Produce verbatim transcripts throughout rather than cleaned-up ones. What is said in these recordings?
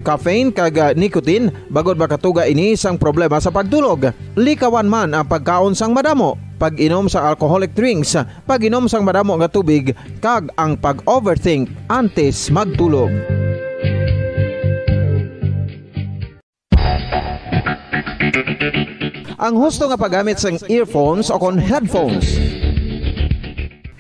caffeine kag, ah, nicotine, bangod makatuga ini sang problema sa pagtulog. Likawan man ang pagkaon sang madamo, pag-inom sang alcoholic drinks, pag-inom sang madamo nga tubig, kag ang pag-overthink antes magtulog. Ang husto nga paggamit sang earphones o kon headphones.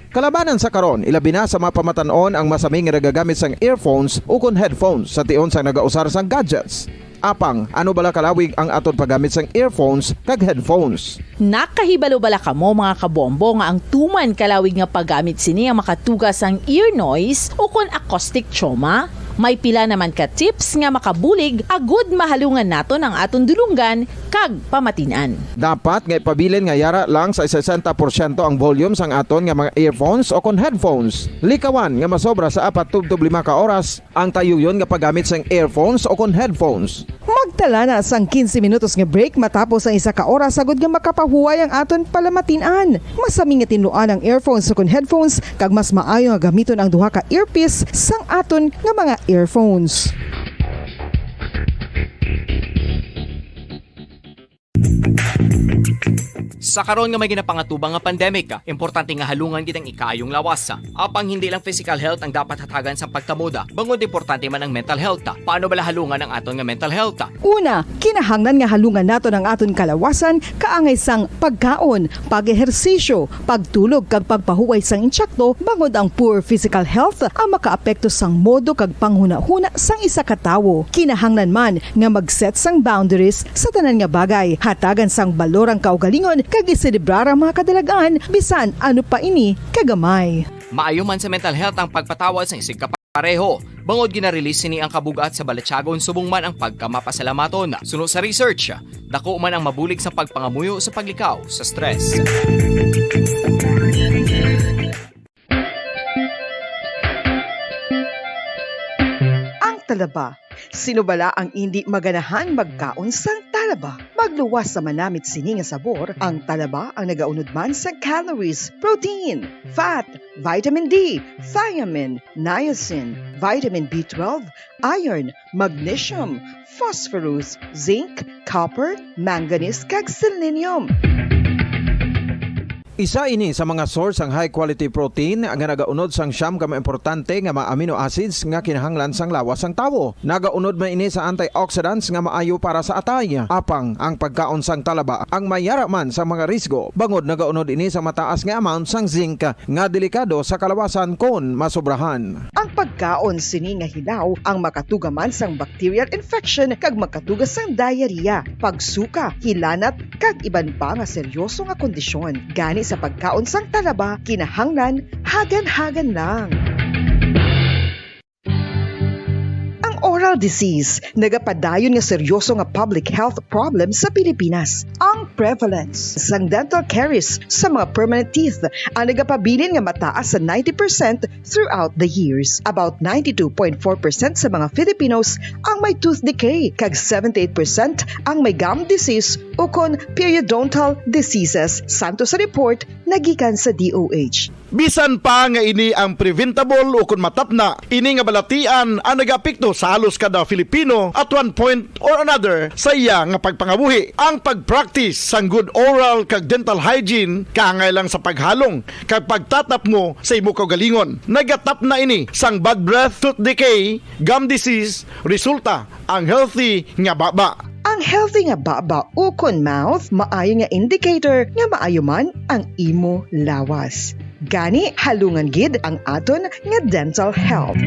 Kalabanan sa karon, ilabi na sa mga pamatan-on ang masami nga nagagamit sang earphones o kon headphones sa tion sang nagausar sang gadgets. Apang, ano bala kalawig ang aton paggamit sang earphones kag headphones? Nakahibalo bala kamo, mga kabombo, nga ang tuman kalawig nga paggamit sini ang makatuga sang ear noise o kon acoustic trauma? May pila naman ka tips nga makabulig agud mahalungan naton ang aton dulonggan kag pamatin-an. Dapat nga ipabilin nga yara lang sa sesenta porsyento ang volume sang aton nga mga earphones o kon headphones. Likawan nga masobra sa apat tubtob lima ka oras ang tayuyon nga paggamit sang earphones o kon headphones. Magtala na sang quince minutos nga break matapos ang isa ka oras, agud nga makapahuway ang aton palamatin-an. Masami nga tinluan ang earphones o kon headphones, kag mas maayo nga gamiton ang duha ka earpiece sang aton nga mga earphones. Sa karon nga may ginapangatubang nga pandemic, importante nga halungan gid ang ikaayong lawas. Apang hindi lang physical health ang dapat hatagan sang pagtamod, bangod importante man ang mental health. Paano bala halungan ang aton nga mental health? Una, kinahanglan nga halungan naton ang aton kalawasan kaangay sang pagkaon, pag-ehersisyo, pagtulog kag pagpahuway sang insyakto, bangod ang poor physical health ang makaapekto sang modo kag panghunahuna sang isa ka tawo. Kinahanglan man nga mag-set sang boundaries sa tanan nga bagay. Hatagan sang balor ang kaugalingon kag iselebrar ang mga kadalag-an, bisan ano pa ini kagamay. Maayo man sa mental health ang pagpatawad sang isigkapareho, bangod gina-release sini ang kabug-at sa balatyagon subong man ang pagkamapasalamaton. Suno sa research, dako man ang mabulig sa pagpangamuyo sa paglikaw sa stress. Ang talaba. Sino bala ang indi maganahan magkaon sang talaba? Magluwas sa manamit sini nga sabor, ang talaba ang nagaunod man sa calories, protein, fat, vitamin D, thiamine, niacin, vitamin B twelve, iron, magnesium, phosphorus, zinc, copper, manganese, kag selenium. Isa ini sa mga source sang high quality protein nga nagaunod sang siyam ka mga importante nga mga amino acids nga kinahanglan sang lawas sang tawo. Nagaunod man ini sa antioxidants nga maayo para sa atay. Apang ang pagkaon sang talaba ang mayara man sa mga risgo, bangod nagaunod ini sa mataas nga amount sang zinc nga delikado sa kalawasan kon masobrahan. Ang pagkaon sini nga hilaw ang makatuga man sang bacterial infection kag makatuga sang diarrhea, pagsuka, hilanat, kag iban pa nga seryoso nga kondisyon. Gani sa pagkaon sang talaba, kinahanglan hagan-hagan lang. Ang oral disease nagapadayon nga seryoso nga public health problem sa Pilipinas. Ang prevalence sang dental caries sa mga permanent teeth ang nagapabilin nga mataas sa ninety percent throughout the years. About ninety-two point four percent sa mga Filipinos ang may tooth decay, kag seventy-eight percent ang may gum disease ukon periodontal diseases, santo sa report nagikan sa D O H. Bisan pa nga ini ang preventable ukon matapna, ini nga balatian ang nagaapekto sa halos kada Filipino at one point or another sa iya nga pagpangabuhi. Ang pag-practice sang good oral kag dental hygiene kaangay lang sa paghalong kag pagtatapngo sa imo kaugalingon. Nagatapna ini sang bad breath, tooth decay, gum disease, resulta ang healthy nga baba. Ang healthy nga baba ukon mouth maayo nga indicator nga maayo man ang imo lawas. Gani, halungan gid ang aton nga dental health.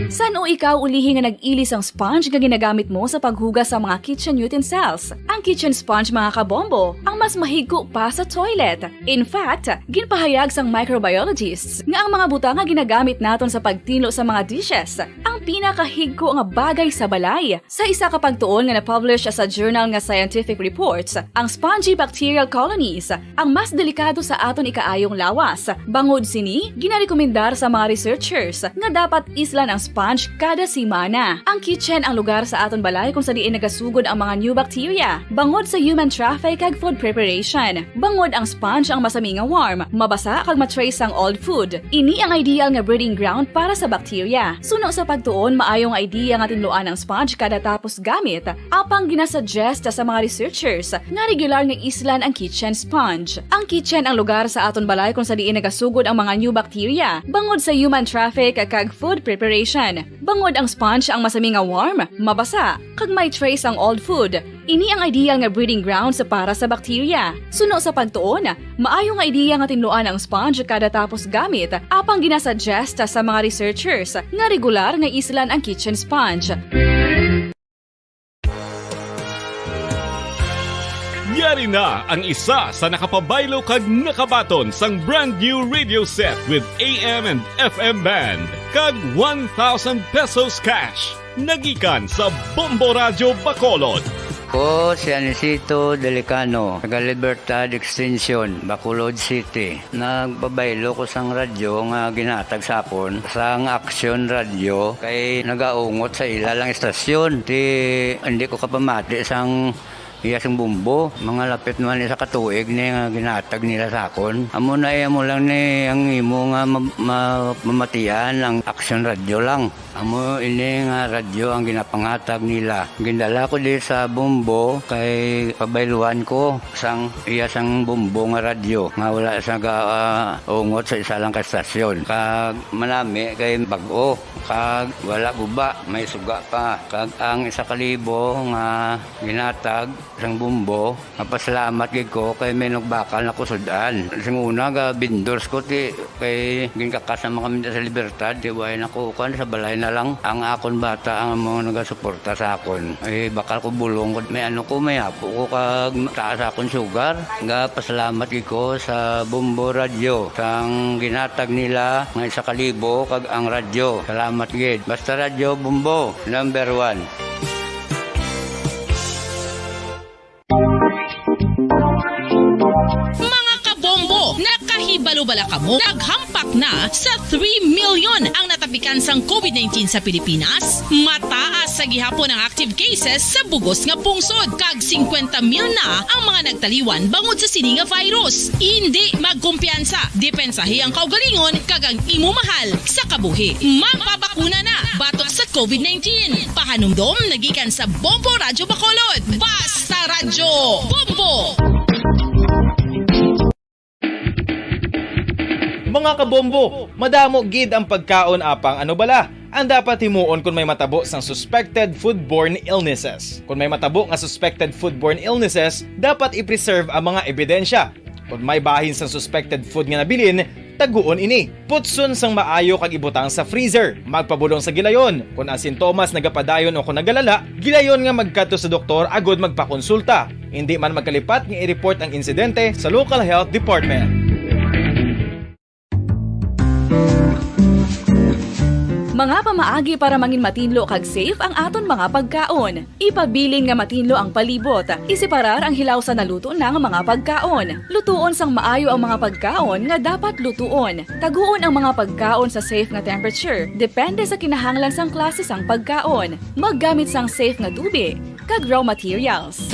San-o ikaw ulihi nga nag-ili sang sponge nga ginagamit mo sa paghugas sa mga kitchen utensils? Ang kitchen sponge, mga kabombo, ang mas mahigko pa sa toilet. In fact, ginpahayag sang microbiologists nga ang mga butang nga ginagamit naton sa pagtinlo sa mga dishes ang pinakahigko nga bagay sa balay. Sa isa ka pagtuon nga na-publish sa journal nga Scientific Reports, ang spongy bacterial colonies ang mas delikado sa aton ikaayong lawas. Bangod sini, ginarekomendar sa mga researchers nga dapat islan ang sponge kada semana. Ang kitchen ang lugar sa aton balay kung sa diin nagasugod ang mga new bacteria bangod sa human traffic kag food preparation. Bangod ang sponge ang masami nga warm, mabasa kag ma-trace ang old food. Ini ang ideal nga breeding ground para sa bacteria. Suno sa pagtuon, maayo nga idea nga tinluan ang sponge kada tapos gamit. Apang ginasuggest sa mga researchers nga regular nga islan ang kitchen sponge. Ang kitchen ang lugar sa aton balay kung sa diin nagasugod ang mga new bacteria bangod sa human traffic kag food preparation. Bangod ang sponge ang masami nga warm, mabasa, kag may trace ang old food. Ini ang ideal nga breeding grounds para sa bacteria. Suno sa pagtuon, maayo nga idea nga tinluan ang sponge kada tapos gamit, apang ginasuggest sa mga researchers nga regular nga islan ang kitchen sponge. Yari na ang isa sa nakapabaylo kag nakabaton sang brand new radio set with A M and F M band kag one thousand pesos cash. Nagikan sa Bombo Radyo Bacolod. Ko si Anisito Delicano, taga Libertad Extension, Bacolod City. Nagpabaylo ko sang radyo nga ginatag sa akon sang Action Radio kay nagaungot sa ila lang istasyon. Ti hindi ko kapamati sang iya sang bumbo. Mga lapit naman isa ka tuig ni nga ginatag nila sa akon. Amo na iya mo lang ni ang imo nga ma- ma- mamatian ang Action Radio lang. Amo ini nga radyo ang ginapangatag nila. Gindala ko di sa Bombo kay pabayluan ko sang iya sang Bombo nga radyo nga wala sa gaungot sa isa lang ka estasyon. Kag manami kay bag-o kag wala guba, may suga pa. Kag ang isa ka libo nga ginatag sang Bombo, mapasalamat gid ko kay may nagbakal na ko sud-an. Sing una ga vendors ko ti kay ginkakas naman kami sa Libertad, ti way na ko kuan sa balay na lang. Ang akon bata ang mga nagasuporta sa akon. Ay bakal ko bulong ko may ano ko may apo ko kag taas akon sugar. Ga pasalamat gid ko sa Bombo Radyo sang ginatag nila nga isa ka libo kag ang radyo. Salamat gid. Basta Radyo Bombo, number one. Mga kabombo, nakahibalo bala kamo? Naghampak na sa three million ang natapikan sang COVID nineteen sa Pilipinas. Mataas sa gihapon ang active cases sa bugos nga pungsod, kag singkwenta mil na ang mga nagtaliwan bangod sa sini nga virus. Indi magkumpiyansa, depensahi ang kaugalingon kag ang imo mahal sa kabuhi. Magpabakuna na batok sa COVID nineteen. Pahanumdom nagikan sa Bombo Radyo Bacolod. Basta Radyo Bombo! Mga kabombo, madamo gid ang pagkaon apang ano bala ang dapat himuon kon may matabo sang suspected foodborne illnesses. Kon may matabo nga suspected foodborne illnesses, dapat i-preserve ang mga ebidensya. Kon may bahin sang suspected food nga nabilin, taguon ini. Putson sang maayo kag ibutang sa freezer. Magpabulong sa gilayon. Kon ang sintomas nagapadayon o kon nagalala, gilayon nga magkadto sa doktor agud magpakonsulta. Indi man magkalipat nga i-report ang insidente sa local health department. Mga pamaagi para mangin matinlo kag safe ang aton mga pagkaon. Ipabilin nga matinlo ang palibot. Iseparar ang hilaw sa naluto na nga mga pagkaon. Lutuon sang maayo ang mga pagkaon nga dapat lutuon. Taguon ang mga pagkaon sa safe nga temperature, depende sa kinahanglan sang klase sang pagkaon. Maggamit sang safe nga tubi kag raw materials.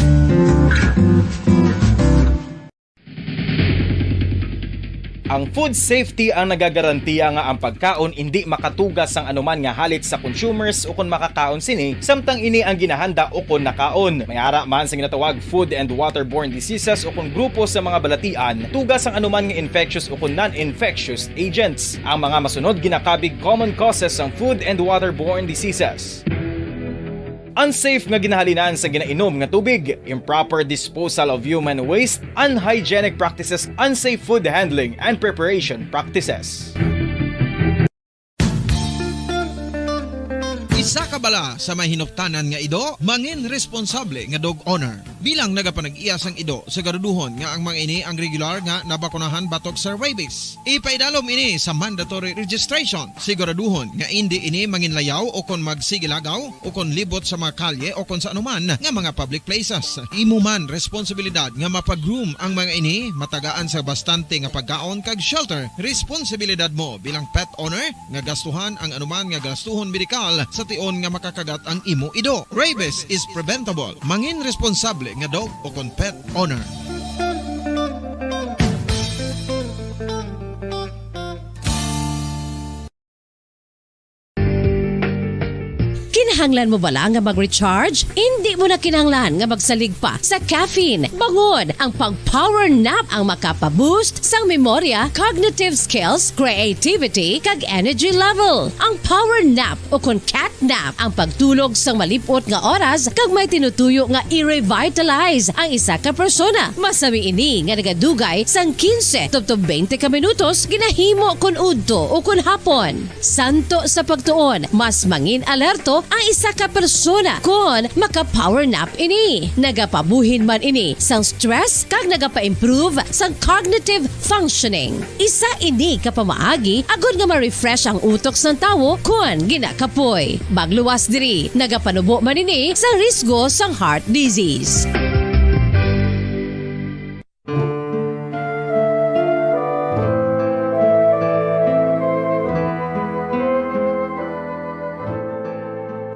Ang food safety ang nagagarantiya nga ang pagkaon indi makatuga sang anuman nga halit sa consumers ukon makakaon sini, samtang ini ang ginahanda ukon nakaon. May ara man sa ginatawag food and waterborne diseases ukon grupo sa mga balatian, tuga sang anuman nga infectious ukon non-infectious agents. Ang mga masunod ginakabig common causes sang food and waterborne diseases. Unsafe nga ginahalinan sa ginainom nga tubig, improper disposal of human waste, unhygienic practices, unsafe food handling and preparation practices. Isa ka bala sa may hinuktanan nga ido, mangin responsable nga dog owner. Bilang nagapanag-iya sang ido, siguraduhon nga ang mga ini ang regular nga nabakunahan batok sa rabies. Ipaidalom ini sa mandatory registration. Siguraduhon nga indi ini manginlayaw o kon magsigilagaw o kon libot sa mga kalye o kon sa anuman nga mga public places. Imo man responsibilidad nga mapag-groom ang mga ini, matagaan sa bastante nga pagkaon kag shelter. Responsibilidad mo bilang pet owner nga gastuhan ang anuman nga gastuhon medikal sa tion nga makakagat ang imo ido. Rabies is preventable. Mangin responsable nga dog o kon pet owner. Kinahanglan mo bala nga mag-recharge? Indi mo na kinahanglan nga magsalig pa sa caffeine. Bangod ang pag-power nap ang makapa-boost sang memorya, cognitive skills, creativity, kag energy level. Ang power nap o kon cat nap ang pagtulog sang malip-ot nga oras kag may tinutuyo nga i-revitalize ang isa ka persona. Masami ini nga nagadugay sang quince tubtob twenty ka minutos ginahimo kon udto o kon hapon. Santo sa pagtuon, mas mangin alerto ang isa ka persona kon maka-power nap ini. Nagapabuhin man ini sang stress kag nagapa-improve sang cognitive functioning. Isa ini ka pamaagi agod nga ma-refresh ang utok sang tawo kon ginakapoy. Magluwas diri, nagapanubo man ini sang risgo sang heart disease.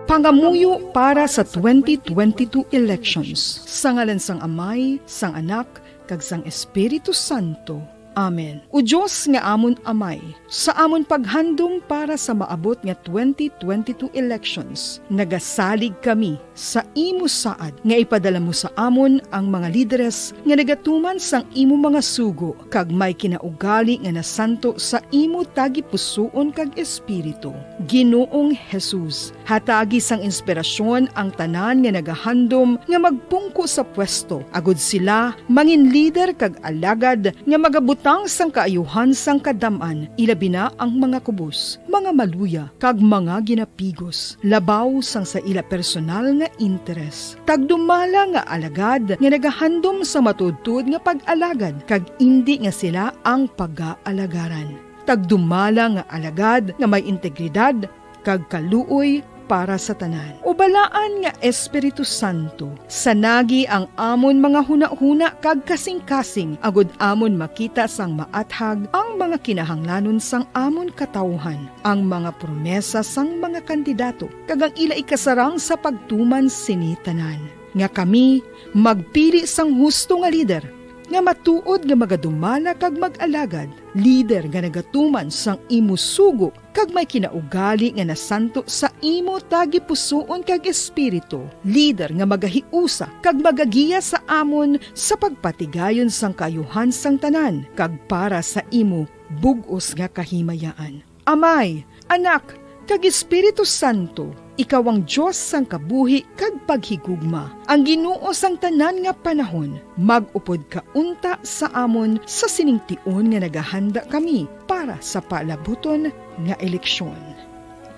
Pangamuyo para sa twenty twenty-two elections. Sa ngalan sang Amay, sang Anak, kag sang Espiritu Santo. Amen. O Dios nga amon Amay, sa amon paghandom para sa maabot nga twenty twenty-two elections, nagasalig kami sa imo saad nga ipadala mo sa amon ang mga lideres nga nagatuman sang imo mga sugo kag may kinaugali nga nasanto sa imo tagipusoon kag espiritu. Ginoong Jesus, hatagi sang inspirasyon ang tanan nga nagahandom nga magpungko sa pwesto, agod sila mangin lider kag alagad nga magabutang sang kaayuhan sang kadam-an, ilabi na ang mga kubos, mga maluya, kag mga ginapigos, labaw sang sa ila personal nga interes. Tagdumala nga alagad nga nagahandom sa matuodtuod nga pag-alagad, kag indi nga sila ang pagaalagaran. Tagdumala nga alagad nga may integridad kag kaluoy para sa tanan. O Balaan nga Espiritu Santo, sanagi ang amon mga hunahuna kag kasingkasing, agod amon makita sang maathag ang mga kinahanglanon sang amon katawuhan, ang mga promesa sang mga kandidato, kag ang ila ikasarang sa pagtuman sini tanan, nga kami magpili sang husto nga lider, nga matuod nga magadumala kag mag-alagad, lider nga nagatuman sang imo sugo kag may kinaugali nga nasanto sa imo tagipusoon kag espiritu, lider nga magahiusa kag magagiya sa amon sa pagpatigayon sang kaayuhan sang tanan kag para sa imo bug-os nga kahimayaan. Amay, Anak, kag Espiritu Santo, ikaw ang Dios sang kabuhi kag paghigugma, ang Ginoo sang tanan nga panahon. Mag-upod ka unta sa amon sa sining tion nga nagahanda kami para sa palabuton nga eleksyon.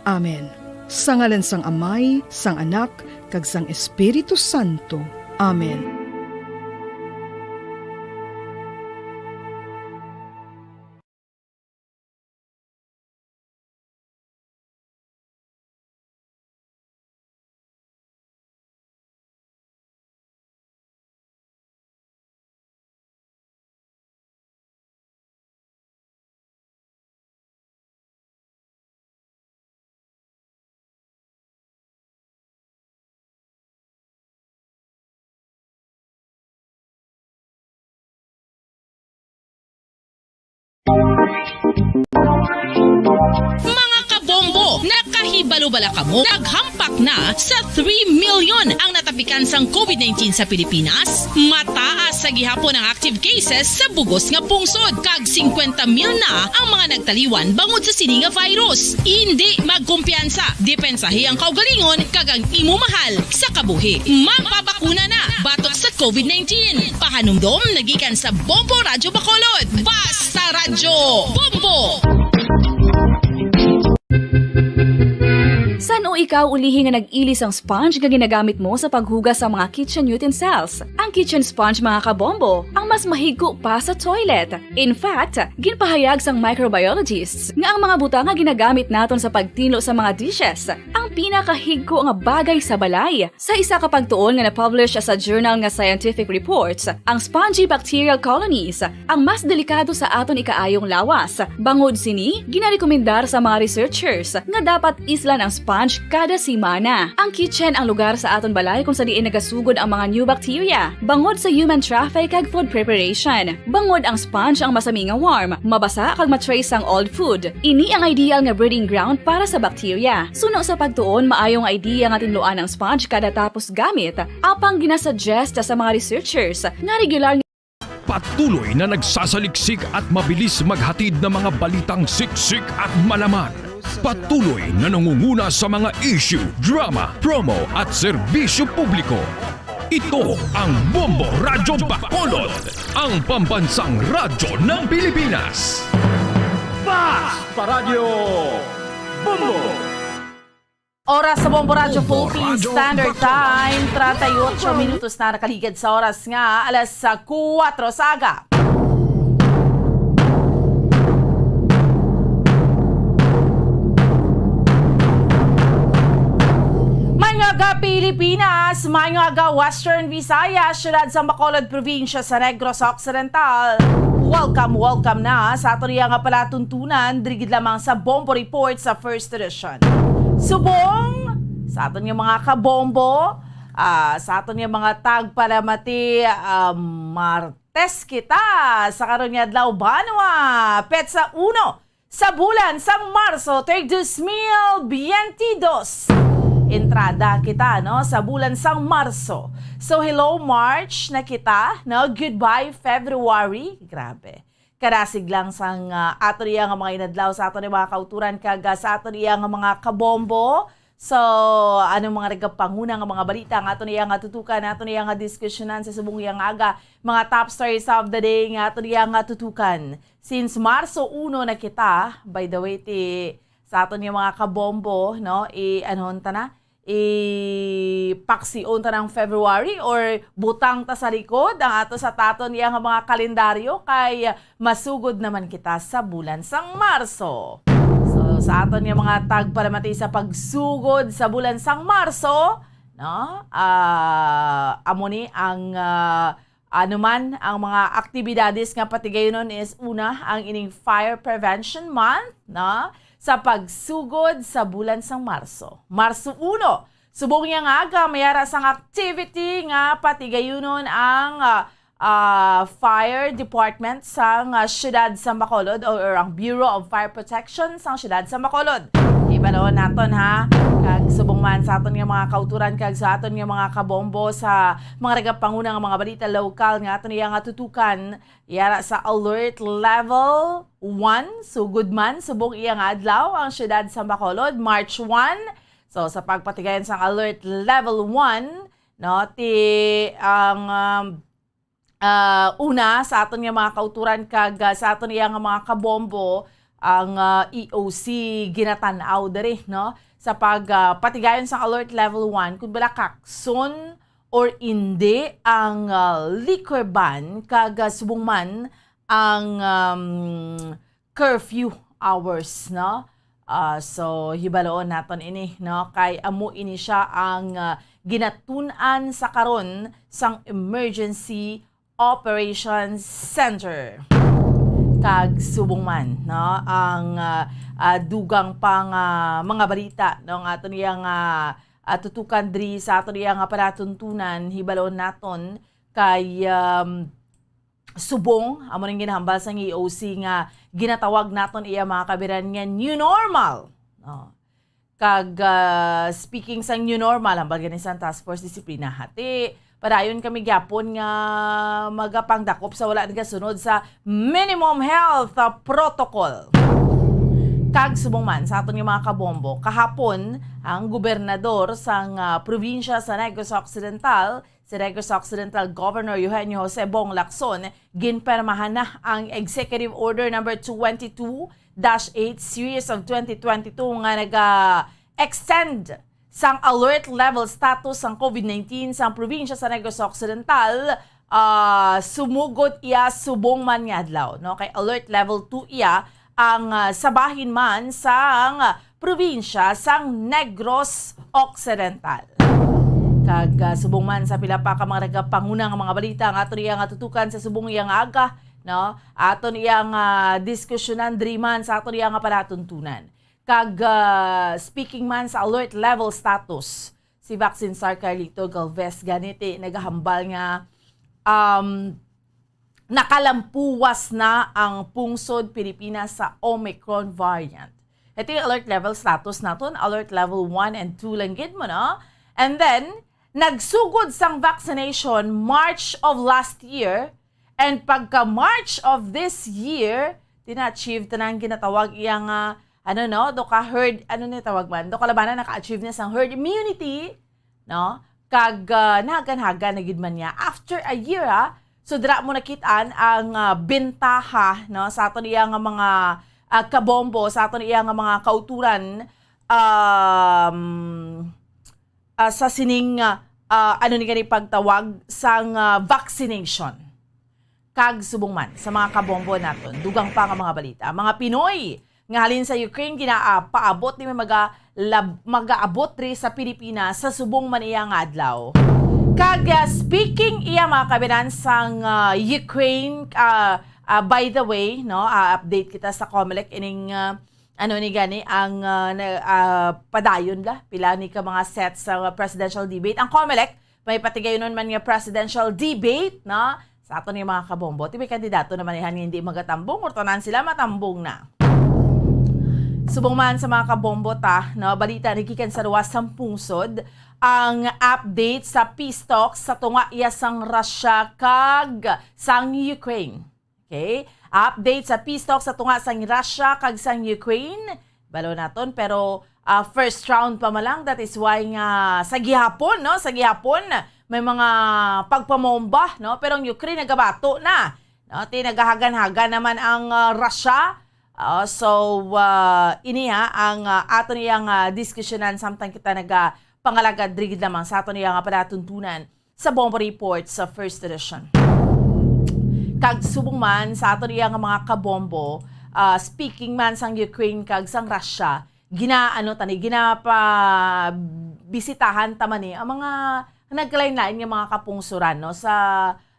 Amen. Sa ngalan sang Amay, sang Anak, kag sang Espiritu Santo. Amen. Mga kabombo, nakahibalo bala kamo? Naghampak na sa three million ang natapikan sang COVID nineteen sa Pilipinas. Mataas sa gihapon ang active cases sa bug-os nga pungsod, kag singkwenta mil na ang mga nagtaliwan bangod sa sini nga virus. Indi magkumpiyansa, depensahi ang kaugalingon kag ang imo mahal sa kabuhi. Magpabakuna na batok sa COVID nineteen. Pahanumdom nagikan sa Bombo Radyo Bacolod. Basta Radyo Bombo! San-o Ikaw ulihi nga nag-ili sang sponge nga ginagamit mo sa paghugas sa mga kitchen utensils. Ang kitchen sponge, mga kabombo, ang mas mahigko pa sa toilet. In fact, ginpahayag sang microbiologists nga ang mga butang nga ginagamit naton sa pagtinlo sa mga dishes ang pinakahigko nga bagay sa balay. Sa isa ka pagtuon nga na-publish sa journal nga Scientific Reports, ang spongy bacterial colonies ang mas delikado sa aton ikaayong lawas. Bangod sini, ginarekomendar sa mga researchers nga dapat islan ang sponge kada semana. Ang kitchen ang lugar sa aton balay kung sa diin nagasugod ang mga new bacteria, bangod sa human traffic kag food preparation. Bangod ang sponge ang masami nga warm, mabasa kag ma-trace ang old food. Ini ang ideal nga breeding ground para sa bacteria. Suno sa pagtuon, maayo nga idea nga tinluan ang sponge kada tapos gamit, apang ginasuggest sa mga researchers nga regular Patuloy na nagsasaliksik at mabilis maghatid ng mga balitang siksik at malaman. Patuloy na nangunguna sa mga issue, drama, promo at serbisyo publiko. Ito ang Bombo Radyo Bacolod, ang pambansang radyo ng Pilipinas. Fast Radyo Bombo! Oras sa Bombo Radyo Philippines Standard Time, treinta y ocho minutos na nakaligid sa oras nga alas sa kuwatro sa aga. Maayong aga, Pilipinas! Maayong aga, Western Visayas, siyudad sa Bacolod, probinsya sa Negros Occidental. Welcome, welcome na sa aton iya nga palatuntunan, diri gid lamang sa Bombo Report sa First Edition. Subong sa aton nga mga kabombo, ah, sa aton nga mga tagpalamati, ah, Martes kita sa karon nga adlaw, banwa, petsa uno sa bulan sang Marso, tag dos mil biyentidos. Entrada kita, no, sa bulan sang Marso. So, hello, March na kita, no? Goodbye, February. Grabe. Karasig lang sang, ah, aton iya nga mga inadlaw sa aton iya mga kauturan kag, ah, sa aton iya nga mga kabombo. So, anong mga nagapanguna nga mga balita nga aton iya nga tutukan, aton iya nga diskusyonan sa subong iya nga aga, mga top stories of the day nga aton iya nga tutukan. Since Marso uno na kita, by the way, ti sa aton nga mga kabombo, no, i-, anhon ta na, ipaksion ta ng February or butang ta sa likod ang ato sa taton iya nga mga kalendaryo kay masugod naman kita sa bulan sang Marso. So, sa aton nga mga tagpalamati sa pagsugod sa bulan sang Marso, no, ah, amo ni ang, ah, ano man ang mga aktibidades nga patigayunon is una ang ining Fire Prevention Month, no? Sa pagsugod sa bulan sang Marso. Marso uno, subong niya nga aga, may ara sang activity nga patigayunon ang, ah, ah, fire department sang, ah, siyudad sa Bacolod or, or ang Bureau of Fire Protection sang siyudad sa Bacolod. Ibaloon naton, ha, kag subong man sa aton nga mga kauturan kag sa aton nga mga kabombo sa mga nagapanguna nga mga balita lokal nga aton iya nga tutukan, yara sa alert level one, sugod man subong iya nga adlaw ang siyudad sa Bacolod, March one. So, sa pagpatigayon sang alert level one, no, ti ang, um, ah, una sa aton nga mga kauturan kag, ah, sa aton iya nga mga kabombo, ang, ah, E O C ginatan-aw diri, no, sa pag, ah, patigayon sang alert level one, kung bala kakson or indi ang, ah, liquor ban kag, ah, subong man ang, um, curfew hours, no? Ah, so, hibaloon naton ini, no? Kay amo ini siya ang, ah, ginatun-an sa karon sang Emergency Operations Center. Kag subong man, no, ang, ah, ah, dugang pa nga mga balita, no, nga aton iya nga, ah, tutukan diri sa aton iya nga palatuntunan, hibaloon naton kay, um, subong, amo ning ginahambal sang E O C nga ginatawag naton iya mga kabiran nga new normal. Oh. Kag, ah, speaking sang new normal, hambal gani sang Task Force Disiplina, hati, padayon kami gyapon nga magapangdakop sa wala nagasunod sa minimum health, ah, protocol. Kag subong man sa aton nga mga kabombo, kahapon, ang gobernador sang, ah, probinsya sa Negros Occidental, si Negros Occidental Governor Eugenio Jose Bong Lacson, ginpirmahan na ang Executive Order Number twenty-two dash eight Series of twenty twenty-two nga naga-, ah, extend sang alert level status sang COVID nineteen sang probinsya sa Negros Occidental, ah, sumugod iya subong man nga adlaw, no? Kay alert level two iya ang, ah, sa bahin man sang probinsya sang Negros Occidental. Kag, ah, subong man sa pila pa ka mga nagapanguna nga mga balita nga aton iya nga tutukan sa subong iya nga aga, no? Aton iya nga diskusyonan diri man sa aton iya nga palatuntunan. Kag, ah, speaking man sa alert level status, si Vaccine Czar Carlito Galvez gani ti nagahambal nga, um, nakalampuwas na ang pungsod Pilipinas sa Omicron variant. Ito yung alert level status naton, alert level one and two lang gid mo, no? And then, nagsugod sang vaccination March of last year, and pagka March of this year, ti na-achieve tanan ginatawag iya nga, ano, no, do ka herd, ano ni tawag man, do ka labanan naka-achieve niya sang herd immunity, no? Kag, ah, nahagan-hagan na gid man niya after a year, ha. So dira mo nakit-an ang, ah, bentaha, no, sa aton iya nga mga, ah, kabombo, sa aton iya nga mga kauturan, um, ah, sa sining, ah, ah, ano ni gani pagtawag sang, ah, vaccination. Kag subong man sa mga kabombo naton, dugang pa nga mga balita, mga Pinoy nga halin sa Ukraine ginapaabot ni maga lab, magaabot diri sa Pilipinas sa subong man iya nga adlaw. Kag, ah, speaking iya mga kabinan sang, ah, Ukraine, ah, ah, by the way, no, ah, update kita sa Comelec ining, ah, ano ni gani ang, ah, na, ah, padayon la pila ni ka mga sets sa presidential debate ang Comelec. May patigayonon man nga presidential debate, no? Sa aton nga mga kabombo, ti may kandidato naman ihan nga hindi magatambong or tanan sila matambong na. Subong man sa mga kabombo ta, no, balita ni gikan sa luwas sang pungsod ang update sa peace talks sa tunga iya sang Russia kag sang Ukraine. Okay? Update sa peace talks sa tunga sang Russia kag sang Ukraine. Balo naton, pero, ah, first round pa man lang. That is why nga sa gihapon, no? Sa gihapon, may mga pagpamomba, no? Pero ang Ukraine nagabato na. No? Ti nagahagan-hagan naman ang, ah, Russia. Ah, so, ah, ini ha, ang, ah, aton iyang, ah, diskusyonan samtang kita naga pangalagad diri gid lamang sa aton iyang, ah, palatuntunan sa Bombo Report sa First Edition. Kag subong man sa aton iya nga mga kabombo, ah, speaking man sang Ukraine kag sang Russia, gina-, ano tani, ginapabisitahan ta man ni ang mga nagkalain-lain nga mga kapungsoran, no, sa,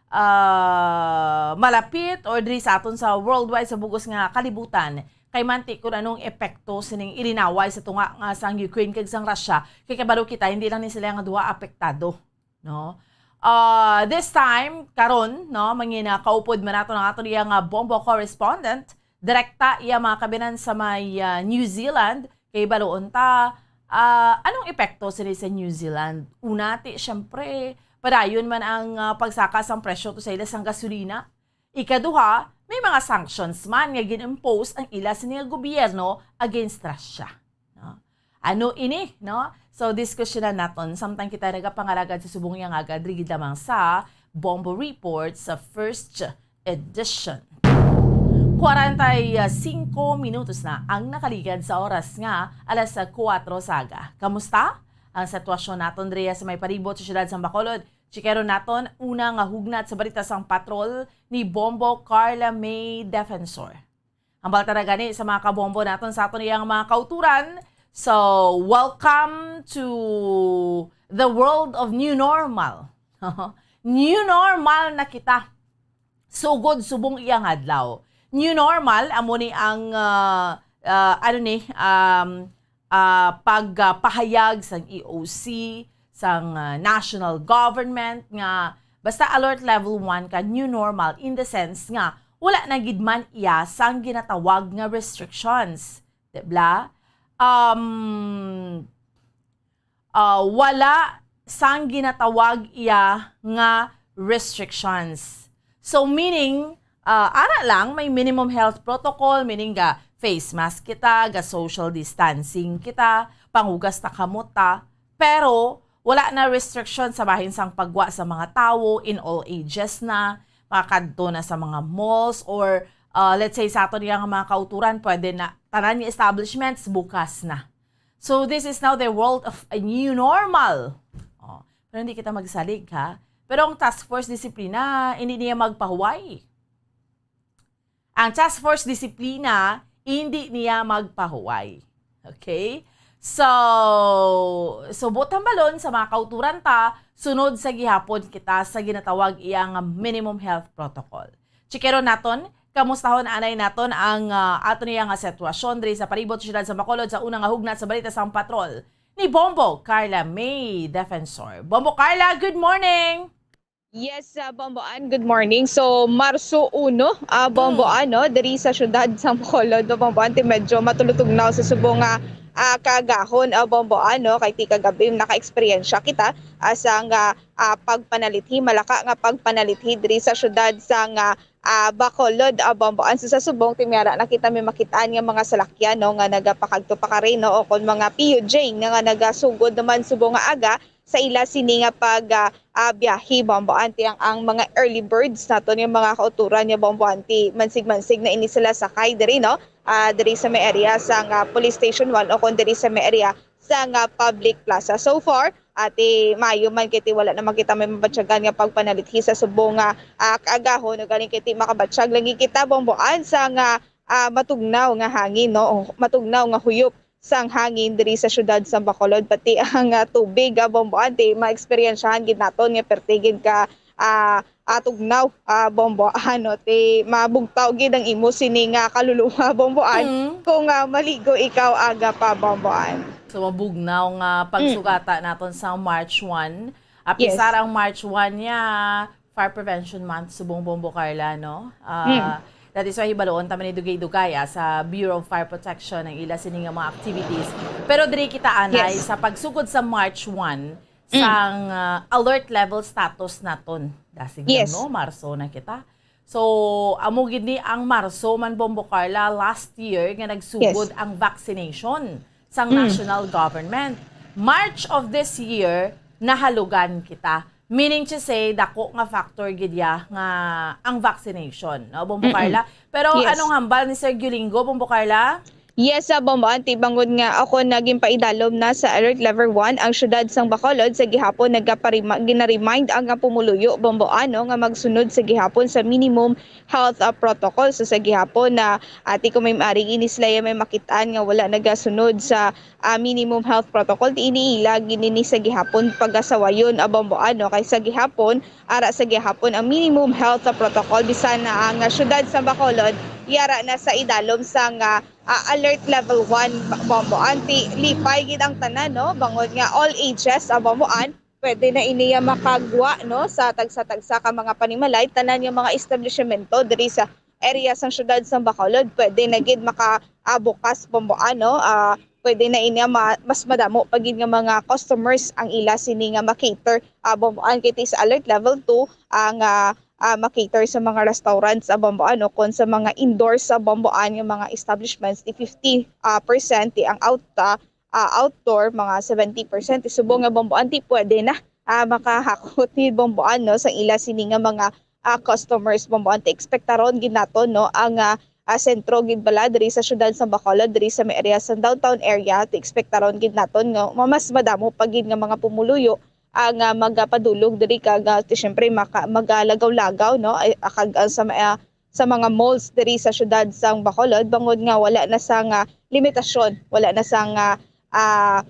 ah, malapit or diri sa aton sa worldwide, sa bugos nga kalibutan. Kay manti kung anong epekto sining ilinaway sa tunga nga sang Ukraine kag sang Russia, kay kabalo kita, hindi lang ni sila nga duha apektado. No? Ah, this time, karon, no, mangina kaupod man nato ang aton iya nga bombo correspondent. Direkta iya mga kabinan sa may, ah, New Zealand. Kay baloon ta, ah, anong epekto sini sa New Zealand? Una, ti, syempre, padayon man ang, ah, pagsaka sang presyo to sa ila sang gasolina. Ikaduha, may mga sanctions man nga gin-impose ang ila sini nga gobyerno against Russia. No? Ano ini, no? So, diskusyonan naton samtang kita nagapangalagad sa subong nga agad, diri gid lamang sa Bombo Report sa first edition. Kwarenta y cinco minutos na ang nakaligad sa oras nga alas kuwatro sa aga. Kamusta ang sitwasyon naton diri sa may palibot sa siyudad sa Bacolod? Chikeron naton una nga hugnat sa balita sang patrol ni Bombo Carla May Defensor. Hambal ta na gani sa mga kabombo naton sa aton iyang mga kauturan. So, welcome to the world of new normal. New normal na kita. Sugod subong iyang adlaw. New normal, amo ni ang, ah, ah, ano ni, um, ah, pagpahayag sang E O C, sang, ah, national government nga basta alert level one ka, new normal in the sense nga wala na gid man iya sang ginatawag nga restrictions, di bla? Um, ah, wala sang ginatawag iya nga restrictions. So, meaning, ah, ara lang, may minimum health protocol, meaning ga face mask kita, ga social distancing kita, panghugas ta kamot ta, pero wala na restriction sa bahin sang pagwa sa mga tawo in all ages na, makakadto na sa mga malls or, ah, let's say, sa aton nga mga kauturan, pwede na, tanan nga establishments bukas na. So this is now the world of a new normal. Oh, pero hindi kita magsalig, ha? Pero ang Task Force Disiplina, hindi niya magpahuway. Ang Task Force Disiplina, hindi niya magpahuway. Okay? So, so buot hambalon sa mga kauturan ta, sunod sa gihapon kita sa ginatawag iya nga minimum health protocol. Chikeron naton, kamustahon anay naton ang, ah, ato niya nga sitwasyon diri sa palibot sa siyudad sa Bacolod sa una nga hugnat sa balita sang patrol ni Bombo Carla May Defensor. Bombo Carla, good morning! Yes, ah, Bombo Ann, good morning. So, Marso uno, ah, Bombo Mm. Ann, no, diri sa siyudad sa Bacolod, no, Bombo Ann, ti medyo matulutugnaw sa subong nga, ah, kaagahon, ah, Bombo Ann, no, kay ti kagabi naka-eksperyensya kita, ah, sang, ah, ah, pagpanalithi, malaka nga pagpanalithi diri sa siyudad sang, ah, ah, Bacolod, ah, Bombo Ann. So, sa subong, ti may ara na kita may makit-an nga mga salakyan, no, nga nagapakadto pakari, no, o kon mga P U J nga, nga nagasugod naman subong nga aga, sa ila sini nga pag, ah, ah, biyahe, Bombo Ann, ti ang, ang mga early birds naton, nga mga kauturan nga, Bombo Ann, ti mansig-mansig na ini sila sakay diri, no? Ah, diri sa may area sang, ah, Police Station one o kon diri sa may area sang, ah, public plaza. So far, ah, ti maayo man kay ti wala naman kita may mabatyagan nga pagpanalithi sa subong nga, ah, kaagahon, o galing kay ti makabatyag lagi kita, Bombo Ann, sang, ah, matugnaw nga hangin, no? O matugnaw nga huyop sang hangin diri sa siyudad sa Bacolod, pati ang, ah, tubig, ah, Bombo Ann, ti maeksperiensyahan gid naton nga perti gid ka, ah, ah, tugnaw, ah, Bombo Ann, no, ti mabugtaw gid ang imo sini nga kaluluwa, Bombo Ann, Mm. kung, ah, maligo ikaw aga pa, Bombo Ann. So, mabugnaw nga Mm. pagsugata naton sa March one. Yes. Apisar ang March one niya, Fire Prevention Month subong, Bombo Carla, no? Ah, Mm. that is why hibaluon ta man ni dugay-dugay, ah, sa Bureau of Fire Protection ang ila sini nga mga activities. Pero diri kita anay Yes. sa pagsugod sa March one, Mm. sang, ah, alert level status naton. Dasig Yes. lang, no? Marso na kita. So, amo gid ni ang Marso man, Bombo Carla, last year nga nagsugod Yes. ang vaccination sang Mm. national government. March of this year, nahalugan kita. Meaning to say, dako nga factor gid ya nga ang vaccination, no, Bombo Mm-mm. Carla? Pero Yes. anong hambal ni Sir Gulingo, Bombo Carla? Yes, sa Bombo Ann, ti bangod nga ako naging paidalom na sa alert level one ang siyudad sang Bacolod, sa gihapon nagaparima-, ginaremind ang, ah, pumuluyo, Bombo Ann, no, nga magsunod sa gihapon sa minimum health, ah, protocol. So, sa gihapon na, ah, ti kung may maaring ini sila ya may makit-an nga wala nagasunod sa, ah, minimum health protocol, ti ini ila gid ini sa gihapon pagasawayon, ah, Bombo Ann, no, kay sa gihapon, ara sa gihapon ang minimum health, ah, protocol, bisan na ang, ah, siyudad sa Bacolod, yara na sa idalom sang, ah, ah, alert level one, Bombo Ann, ti lipay gid ang tanan, no? Bangod nga all ages, ah, Bombo Ann, pwede na ini nga makagwa, no, sa tagsa-tagsa ka mga panimalay, tanan nga mga establishmento diri sa area sang siyudad sang Bacolod, pwede na gid maka, ah, bukas, Bombo Ann, no? Ah, pwede na ini nga ma-, mas madamo pa gid nga mga customers ang ila sini nga ma-cater, ah, Bombo Ann, kay ti sa alert level two ang, ah, ah, ma-cater sa mga restaurants, ah, Bombo Ann, no, kon sa mga indoors, ah, Bombo Ann, nga mga establishments, ti fifty, ah, percent ti ang out, ah, ah, outdoor, mga seventy percent. Ti subong nga, Bombo Ann, ti pwede na, ah, makahakot ni, Bombo Ann, no, sa ila sini nga mga, ah, customers, Bombo Ann. Ti ekspektaron gid naton, no, ang, ah, ah, sentro gid bala diri sa siyudad sa Bacolod, diri sa may area sa downtown area. Ti ekspektaron gid naton nga ma-, mas madamo pa gid nga mga pumuluyo ang, ah, magapadulog diri kag, ah, ti, syempre, maka-, magalagaw-lagaw, no, ay, ah, kag, ah, sa may, ah, sa mga malls diri sa siyudad sang Bacolod, bangod nga wala na sang, ah, limitasyon, wala na sang, ah, ah,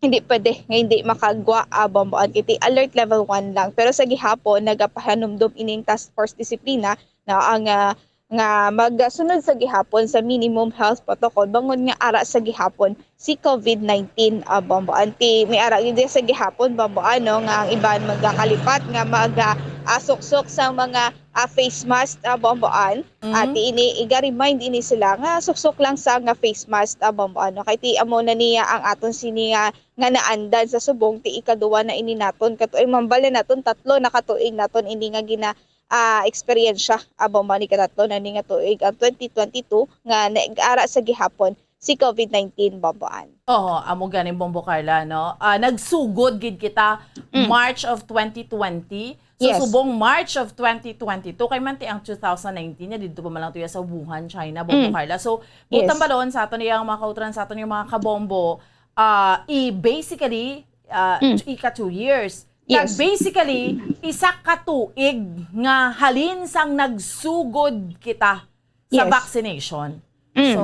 hindi pwede nga hindi makagwa, ah, Bombo Ann, kay ti alert level one lang. Pero sa gihapon, nagapahanumdom ining Task Force Disiplina na ang, ah, nga magsunod sa gihapon sa minimum health protocol, bangod nga ara sa gihapon si COVID nineteen, ah, Bombo Ann. Ti may ara gid sa gihapon, Bombo Ann, no, nga ang iban magakalipat nga mag, ah, ah, suksok sa mga, ah, face mask, ah, Bombo Ann. Mm. At ini, iga-remind ini sila nga suksok lang sa nga face mask, ah, Bombo Ann, no. Kay ti amo na niya ang aton sini nga, nga naandan sa subong, ti ikaduwa na ini naton katuig, mambal na naton tatlo na katuig naton ini nga gina, ah, eksperyensya, ah, Bombo Ann, ikatatlo na ni nga tuig ang twenty twenty-two nga nag-ara sa gihapon si COVID nineteen, Bombo Ann. Oo, amo gani, Bombo Carla, no? Ah, nagsugod gid kita Mm. March of twenty twenty. So, Yes. subong March of twenty twenty-two, kay man ti ang two thousand nineteen niya, didto pa man lang tuya sa Wuhan, China, Bombo Mm. Carla. So, Yes. butang balon sa aton yang mga kautran, sa aton yung mga kabombo, Ah, i-, basically, ah, Mm. ika two years. Kag Yes. basically, isa ka tuig nga halin sang nagsugod kita sa Yes. vaccination. Mm. So,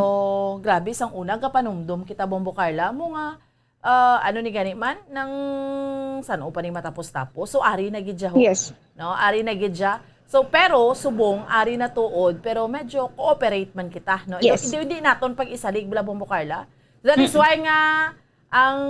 grabe, sang una gapanumdom kita, Bombo Carla, mo nga, ah, ano ni gani man, nang san-o pa ni matapos-tapos. So, ari na gid siya, ho. Yes. No, ari na gid siya. So, pero subong, ari na tuod, pero medyo cooperate man kita, no? Ito, Yes. hindi, hindi naton pag-isalig, bala, Bombo Carla. That is why nga ang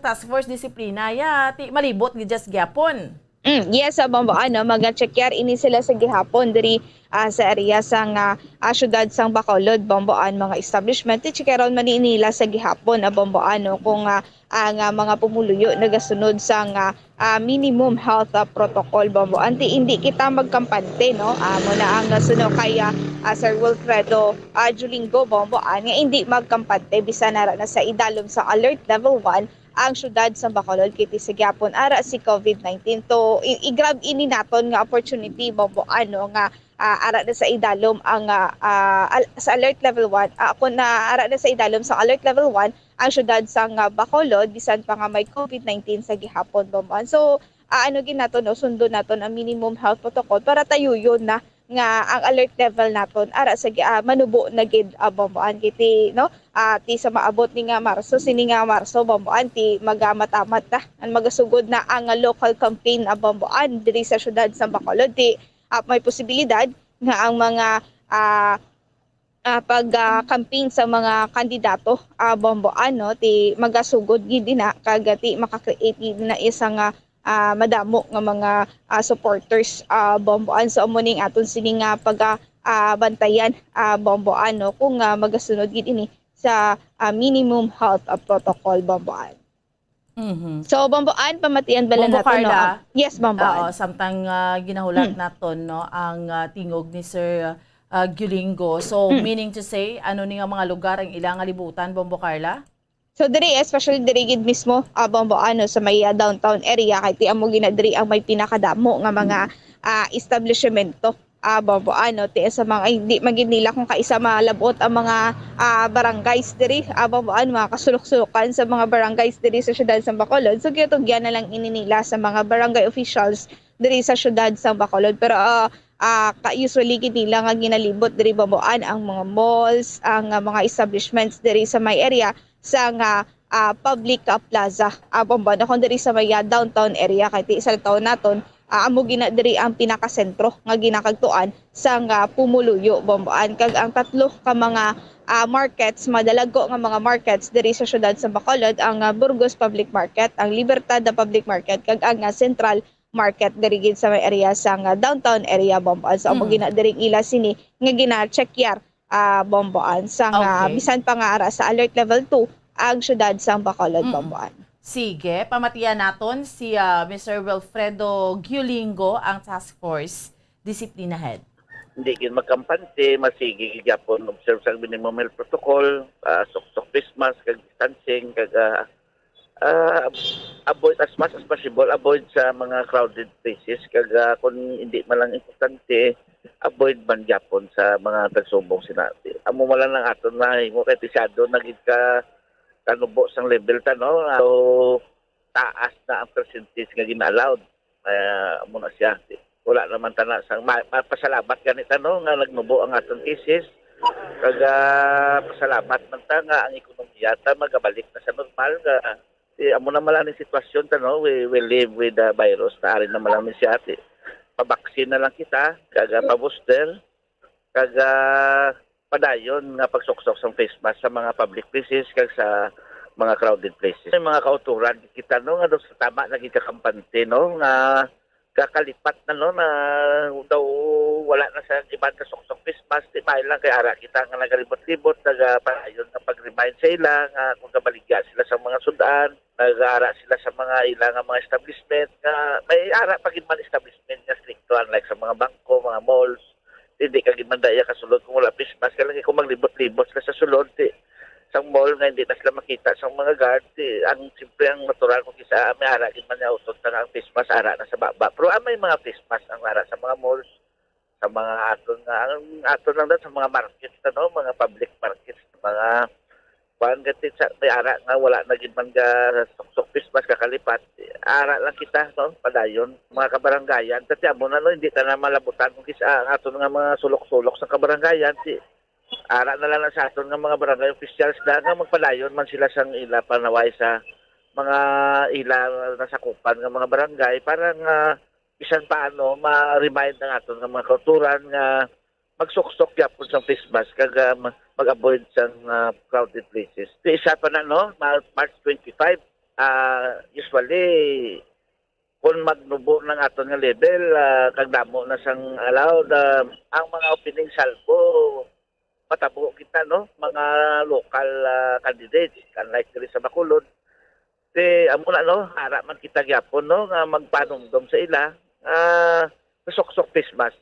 Task Force Disiplina, ya, ti, malibot gid just gyapon. Mm, yes, sa Bombo, ano, mag-check yar ini sila sa gihapon diri, ah, sa area sa nga, ah, syudad sang Bacolod, Bombo, an mga establishment. Ti-check-an man ni nila sa gihapon, ah, Bombo, ano, kung, ah, ang, ah, mga pumuluyo nagasunod sa nga, ah, minimum health, ah, protocol, Bombo. Anti, hindi kita magkampante, no? Amo na ang nasuno kay, ah, ah, Sir Wilfredo, ah, Julingo, Bombo, ah, nga hindi magkampante bisan ara na sa idalom sa alert level one ang syudad sa Bacolod, kay ti sa gyapon ara si COVID nineteen. To, i-, i-grab ini naton nga opportunity, Bombo, ano, nga, ah, ara na sa idalom ang, ah, ah, al-, sa alert level one, ah, kung na ara na sa idalom sa alert level one ang syudad sa nga Bacolod, bisan pa nga may COVID nineteen sa gihapon, Bombo. So, ah, ano gid naton, no, sundon naton ang minimum health protocol para tayuyon na nga ang alert level naton ara sa gi-, ah, manubo na gid, ah, Bombo, an kiti, no? Ah, ti sa maabot ni nga Marso, sini nga Marso, Bombo, an ti magamatamat na, ang magasugod na ang local campaign, ah, Bombo, an diri sa syudad sa Bacolod. Ti, ah, may posibilidad nga ang mga, ah, ah, pag, ah, campaign sa mga kandidato, ah, Bombo, ano, ti magasugod gid na, kag ti maka-create gid na isa nga, ah, madamo nga mga, ah, supporters, ah, Bombo, an. So, amo ning aton sini nga pag, ah, ah, bantayan, ah, Bombo, ano, kung, ah, magasunod gid ini sa, ah, minimum health, ah, protocol, Bombo, an. Mhm. So, Bombo, an, pamatian bala Bombo naton, no? Carla. Ah, yes, Bombo, Oo, an. samtang, ah, ginahulat Hmm. naton, no, ang, ah, tingog ni Sir, ah, Gulingo. So, Hmm. meaning to say, ano ni nga mga lugar ang ilang nga libutan, Bombo Carla? So, diri, especially diri gid mismo, ah, Bombo, ano, sa may, ah, downtown area, kay ti amo gina diri ang may pinakadamo nga mga, ah, establishmento, ah, Bombo, ano, ti sa mga, ay, di man gid nila kung kaisa malabot ang mga, ah, barangays diri, ah, Bombo, ano, mga kasulok-sulokan sa mga barangays diri sa siyudad sa Bacolod. So, ginatugyan na lang ini nila sa mga barangay officials diri sa siyudad sa Bacolod. Pero, ah, ah, ka-, usually gid nila nga ginalibot diri, Bombo, an, ang mga malls, ang, ah, mga establishments diri sa may area sa nga, ah, public, ah, plaza, ah, Bombo, ano, kung diri sa may, ah, downtown area, kay ti sa taon naton, ah, amo gina diri ang pinakasentro nga ginakagtuan sa nga pumuluyo, Bombo, an. Kag ang tatlo ka mga, ah, markets, madalagko nga mga markets diri sa siyudad sa Bacolod, ang, ah, Burgos Public Market, ang Libertad, ah, Public Market, kag ang, ah, Central Market diri gid sa may area sa nga downtown area, Bombo, an. So, amo Mm. gina diri ang ila sini nga gina-check yar, ah, Bombo, an, sa nga Okay. bisan pa nga ara sa alert level two ang siyudad sa Bacolod, Mm. Bombo, an. Sige, pamatian naton si, ah, Mister Wilfredo Gulingo, ang Task Force Disiplina Head. Hindi gid magkampante, masigi gid gyapon observe sa minimum health protocol, ah, suksok face mask, kag distancing, kag, ah, ah, avoid as much as possible, avoid sa mga crowded places, kag, ah, kung hindi man lang importante, avoid man gyapon sa mga tagsubong sina. Amo man lang ang aton mahimo kay ti masyado na gid ka kanubo sang level ta, no? So, taas na ang percentage nga gina-allowed. Ah, amo na siya. Wala naman ta na sang ma-, ma-, pasalamat gani ta, no, nga nagnubo ang aton cases. Kag, ah, pasalamat man ta nga ang ekonomiya ta magabalik na sa normal nga, eh, amo na man lang ang sitwasyon ta, no? We, we live with the virus. Naari na man lang ni siya. Ti, pabaksin na lang kita, kag, ah, pa-booster, kag, ah, padayon nga pagsuksok sang face mask sa mga public places kag sa mga crowded places. May mga kauturan kita, no, nga daw sa tama na gid kakampante, no, nga kakalipat na, no, na daw wala na sa iban ka suksok face mask, ti maayo lang kay ara kita nga nagalibot-libot, nagapadayon nga pag-remind sa ila nga kung gabaligya sila sa mga sud-an, nag-ara sila sa mga ila nga mga establishment, nga may ara pa gid man establishment nga stricto, unlike sa mga bangko, mga malls. Hindi ka gid man daya kasulod kung wala face mask. Kaya lang kung maglibot-libot sila sa sulod, ti, sang mall nga hindi na sila makita sang mga guard, ti, ang, siyempre, ang natural kung kisa, may ara gid man niya utot na ang face mask, ara na sa baba. Pero, ah, may mga face mask ang ara sa mga malls, sa mga aton nga, ang aton lang daw sa mga markets, ano, mga public markets, mga kuan, gati sa may ara nga wala na gid man ga suksok face mask kakalipat. Ara lang kita, no, padayon, mga kabarangayan. Kasi amo na, no, hindi ta na malabutan kung kis-, ah, ang aton nga mga sulok-sulok sa kabarangayan, si ara na lang na sa aton nga mga barangay officials na nga magpadayon man sila sang ila panaway sa mga ila nasakupan nga mga barangay para nga bisan paano ma-remind ang aton nga mga kauturan nga magsuksok gyapon sang face mask kag, ah, ma-, mag-avoid sang, ah, crowded places. Di isa pa na, no, Ma-, March twenty-five, ah, usually, kung magnubo ng aton nga level, ah, kag damo na sang allowed, ah, ang mga opening salvo, matabo kita, no, mga local, ah, candidates, unlike diri sa Bacolod. Di, amo na, no, ara man kita gyapon, no, nga magpanumdom sa ila, ah, suksok face mask.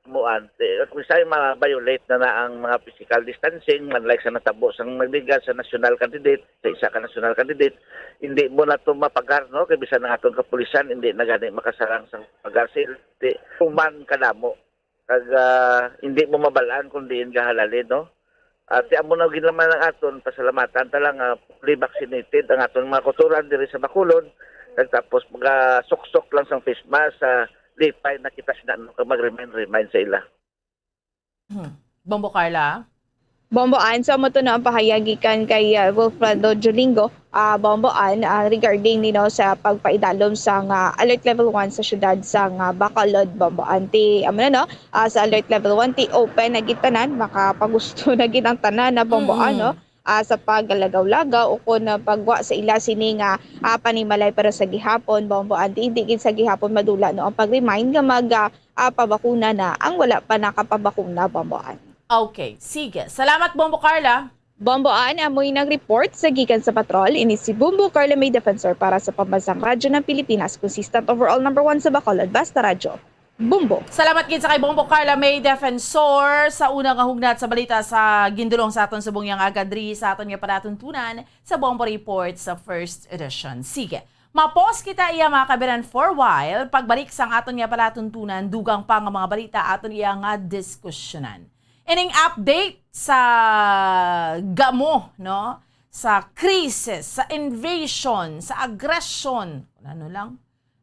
Muan, eh, kung sa'y ma-violate na na ang mga physical distancing, man like sa natabo sang nagbigat sa national candidate, sa isa ka national candidate, hindi mo na to mapagar, no? Kay bisan ang atong kapulisan, hindi na gani makasarang sa pagar sa ilite. Human kadamo. Kag, ah, hindi mo mabalaan kung diin gahalalin, no? At amo na gid naman ang aton pasalamatan ta lang nga fully vaccinated ang aton mga kauturan diri sa Bacolod. Kag tapos magasuksok lang sang face mask, sa lipay na kita sina, no, kag mag-remind-remind sa ila. Hmm. Bombo Carla? Bombo Ann, so amo to na ang pahayag gikan kay, ah, Wilfredo Julingo, ah, Bombo Ann, ah, regarding, you know, sa pagpaidalom sang, ah, alert level one sa siyudad sang, ah, Bacolod, Bombo Ann. Ti, amo na, no? Ah, sa alert level one, ti open na gid tanan, makapagusto na gid ang tanan na, Bombo Ann, no? Mm-mm. Ah, sa pagalagaw-lagaw o kon, ah, pagwa sa ila sini nga, ah, panimalay, pero sa gihapon, Bombo Ann, ti hindi gid sa gihapon madula, no, ang pag-remind nga mag, ah, ah, pabakuna na ang wala pa nakapabakuna, Bombo Ann. Okay, sige. Salamat, Bombo Carla. Bombo Ann, amoy nag-report sa gikan sa patrol. Ini si Bombo Carla May Defensor para sa Pambansang Radyo ng Pilipinas, consistent overall number one sa Bacolod. Basta Radyo, Bombo. Salamat gid sa kay Bombo Carla May Defensor sa una nga hugnat sa balita sa gindulong sa aton subong nga aga diri sa aton nga palatuntunan sa Bombo Report sa first edition. Sige, mapos kita iya, mga kabiran, for a while. Pagbalik sang aton nga palatuntunan, dugang pa nga mga balita aton iya nga diskusyonan. Ining update sa gamo, no? Sa krisis, sa invasion, sa agresyon, kung ano lang,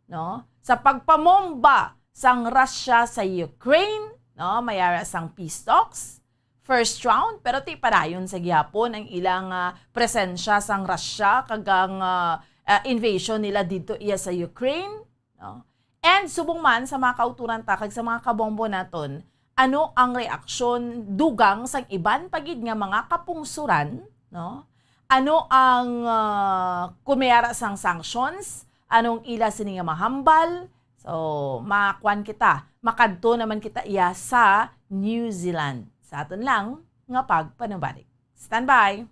no? Sa pagpamomba sang Russia sa Ukraine, no? May ara sang peace talks, first round, pero ti padayon sa gihapon ang ilang, ah, presensya sang Russia kag ang, ah, ah, invasion nila didto iya sa Ukraine, no? And subong man sa mga kauturan ta kag sa mga kabombo naton, ano ang reaksyon dugang sang iban pa gid nga mga kapungsuran, no? Ano ang, ah, kung may ara sang sanctions, anong ila sini nga mahambal? So, makuan kita, makadto naman kita iya sa New Zealand. Sa aton lang nga pagpanumbalik. Standby!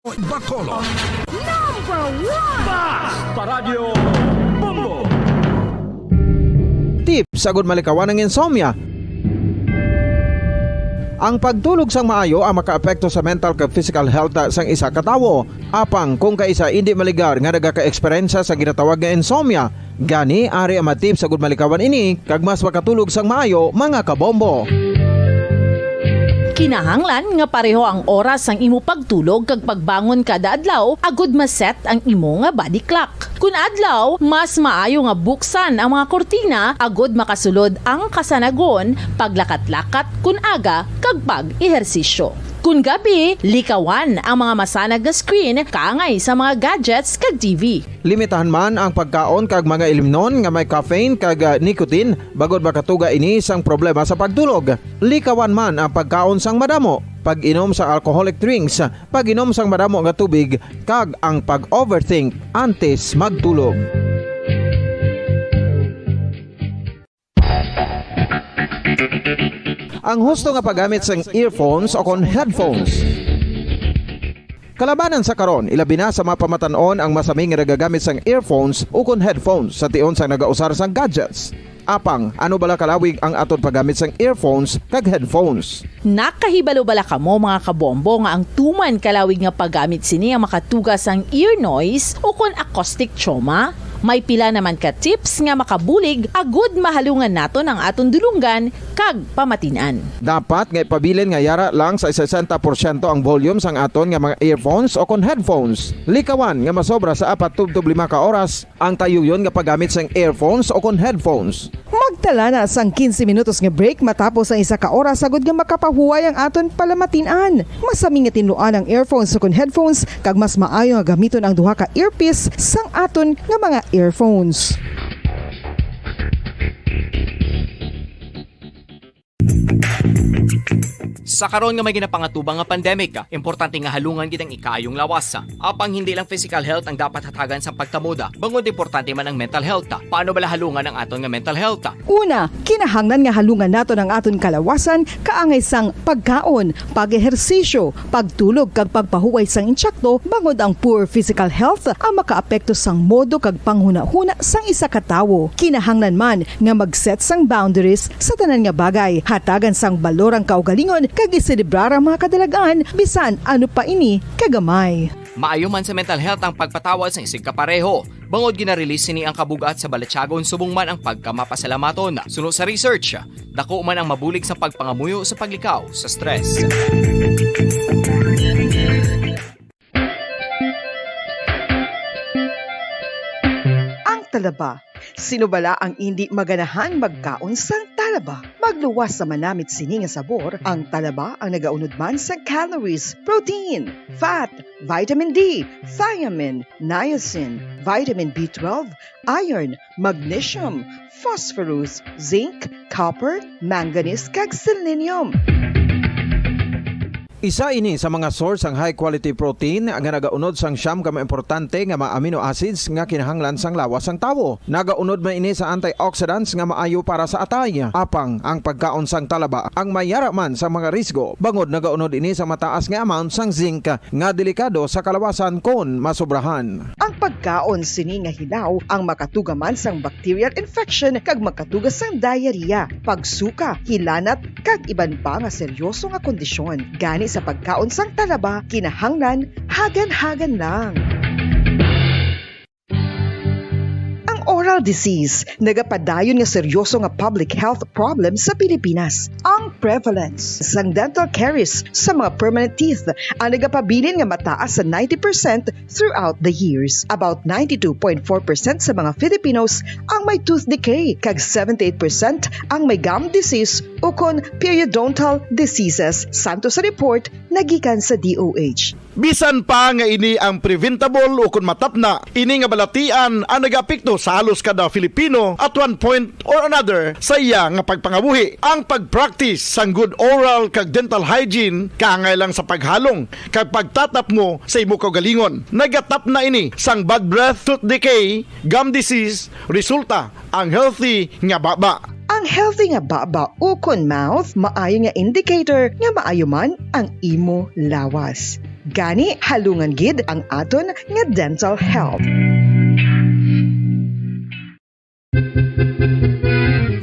Bacolod. Number one! Basta Radyo Bombo! Tips agud malikawan ang insomnia. Ang pagtulog sang maayo ang makaapekto sa mental kag physical health sang isa ka tawo. Apang kung kaisa indi maligar nga nagaka-eksperyensya sa ginatawag nga insomnia, gani ari ang mga tips agud malikawan ini kag mas makatulog sang maayo, mga kabombo. Kinahanglan nga pareho ang oras sang imo pagtulog kag pagbangon kada adlaw agud ma-set ang imo nga body clock. Kun adlaw, mas maayo nga buksan ang mga kurtina agud makasulod ang kasanagon, paglakat-lakat kun aga, kag pag-ehersisyo. Kun gabi, likawan ang mga masanag nga screen kaangay sa mga gadgets kag T V. Limitahan man ang pagkaon kag mga ilimnon nga may caffeine kag, ah, nicotine, bangod makatuga ini sang problema sa pagtulog. Likawan man ang pagkaon sang madamo, pag-inom sang alcoholic drinks, pag-inom sang madamo nga tubig, kag ang pag-overthink antes magtulog. Ang husto nga paggamit sang earphones o kon headphones. Kalabanan sa karon, ilabi na sa mga pamatan-on ang masami nga nagagamit sang earphones ukon headphones sa tion sang nagausar sang gadgets. Apang, ano bala kalawig ang aton paggamit sang earphones kag headphones? Nakahibalo bala kamo, mga kabombo, nga ang tuman kalawig nga paggamit sini ang makatuga sang ear noise ukon acoustic trauma? May pila naman ka tips nga makabulig agud mahalungan naton ang aton dulonggan kag pamatin-an. Dapat nga ipabilin nga yara lang sa sesenta porsyento ang volume sang aton nga mga earphones o kon headphones. Likawan nga masobra sa apat tubtob lima ka oras ang tayuyon nga paggamit sang earphones o kon headphones. Magtala na sang quince minutos nga break matapos ang isa ka oras, agud nga makapahuway ang aton palamatin-an. Masami nga tinluan ang earphones o kon headphones, kag mas maayo nga gamiton ang duha ka earpiece sang aton nga mga earphones. Sa karon nga may ginapangatubang nga pandemic, importante nga halungan gid ang ikaayong lawas. Apang hindi lang physical health ang dapat hatagan sang pagtamod, bangod importante man ang mental health. Paano bala halungan ang aton nga mental health? Una, kinahanglan nga halungan naton ang aton kalawasan kaangay sang pagkaon, pag-ehersisyo, pagtulog kag pagpahuway sang insakto, bangod ang poor physical health ang makaapekto sang modo kag panghunahuna sang isa ka tawo. Kinahanglan man nga mag-set sang boundaries sa tanan nga bagay, hatagan sang balor ang kaugalingon kag iselebrar ang mga kadalagan, bisan ano pa ini kagamay. Maayo man sa mental health ang pagpatawad sang isigkapareho, bangod gina-release sini ang kabug-at sa balatyagon subong man ang pagkamapasalamaton. Suno sa research, dako man ang mabulig sa pagpangamuyo sa paglikaw sa stress. Ang talaba. Sino bala ang indi maganahan magkaon sang talaba? Magluwas sa manamit sini nga sabor, ang talaba ang nagaunod man sang calories, protein, fat, vitamin D, thiamine, niacin, vitamin B twelve, iron, magnesium, phosphorus, zinc, copper, manganese, kag selenium. Isa ini sa mga source sang high quality protein nga nagaunod sang siyam ka mga importante nga mga amino acids nga kinahanglan sang lawas sang tawo. Nagaunod man ini sa antioxidants nga maayo para sa atay. Apang ang pagkaon sang talaba ang may yara man sa mga risgo, bangod nagaunod ini sa mataas nga amount sang zinc nga delikado sa kalawasan kon masobrahan. Ang pagkaon sini nga hilaw ang makatuga man sang bacterial infection kag makatuga sang diarrhea, pagsuka, hilanat, kag iban pa nga seryoso nga kondisyon. Gani sa pagkaon sang talaba, kinahanglan hagan-hagan lang. Ang oral disease nagapadayon nga seryoso nga public health problem sa Pilipinas. Ang prevalence sang dental caries sa mga permanent teeth ang nagapabilin nga mataas sa ninety percent throughout the years. About ninety-two point four percent sa mga Filipinos ang may tooth decay, kag seventy-eight percent ang may gum disease ukon periodontal diseases, santo sa report nga gikan sa D O H. Bisan pa nga ini ang preventable ukon matapna, ini nga balatian ang nagaapekto sa halos kada Filipino at one point or another sa iya nga pagpangabuhi. Ang pag-practice sang good oral kag dental hygiene kaangay lang sa paghalong kag pagtatapmo sa imo kaugalingon. Nagatapna ini sang bad breath, tooth decay, gum disease, resulta ang healthy nga baba. Ang healthy nga baba ukon mouth maayo nga indicator nga maayo man ang imo lawas. Gani, halungan gid ang aton nga dental health.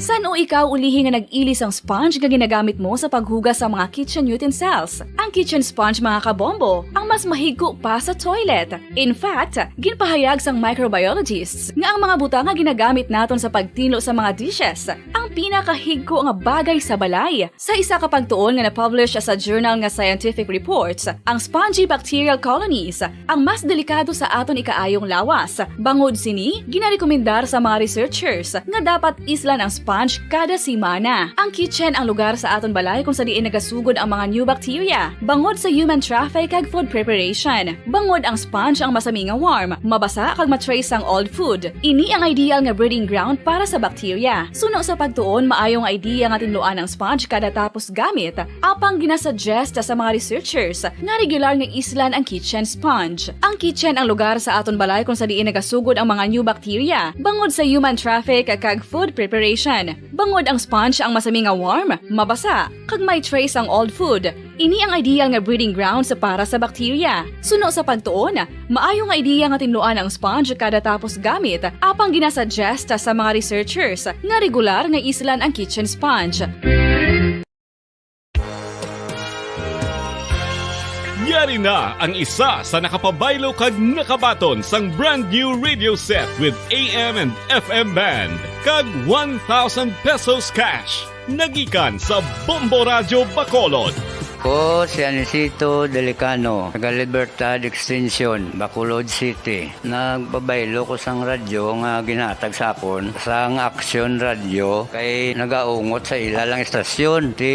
San-o ikaw ulihi nga nag-ili sang sponge nga ginagamit mo sa paghugas sa mga kitchen utensils? Ang kitchen sponge, mga kabombo, ang mas mahigko pa sa toilet. In fact, ginpahayag sang microbiologists nga ang mga butang nga ginagamit naton sa pagtinlo sa mga dishes ang pinakahigko nga bagay sa balay. Sa isa ka pagtuon nga na-publish sa journal nga Scientific Reports, ang spongy bacterial colonies ang mas delikado sa aton ikaayong lawas. Bangod sini, ginarekomendar sa mga researchers nga dapat islan ang sponge kada semana. Ang kitchen ang lugar sa aton balay kung sa diin nagasugod ang mga new bacteria, bangod sa human traffic kag food preparation. Bangod ang sponge ang masami nga warm, mabasa kag ma-trace ang old food. Ini ang ideal nga breeding ground para sa bacteria. Suno sa pagtuon, maayo nga idea nga tinluan ang sponge kada tapos gamit, apang ginasuggest sa mga researchers nga regular nga islan ang kitchen sponge. Ang kitchen ang lugar sa aton balay kung sa diin nagasugod ang mga new bacteria, bangod sa human traffic kag food preparation. Bangod ang sponge ang masami nga warm, mabasa, kag may trace ang old food, ini ang ideal nga breeding grounds para sa bacteria. Suno sa pagtuon, maayo nga ideya nga tinluan ang sponge kada tapos gamit, apang ginasuggest sa mga researchers nga regular nga islan ang kitchen sponge. Yari na ang isa sa nakapabaylo kag nakabaton sang brand new radio set with A M and F M band kag one thousand pesos cash. Nagikan sa Bombo Radyo Bacolod. Ko si Anisito Delicano, taga Libertad Extension, Bacolod City. Nagpabaylo ko sang radyo nga ginhatag sa akon sang Action Radio kay nagaungot sa ila lang istasyon. Ti,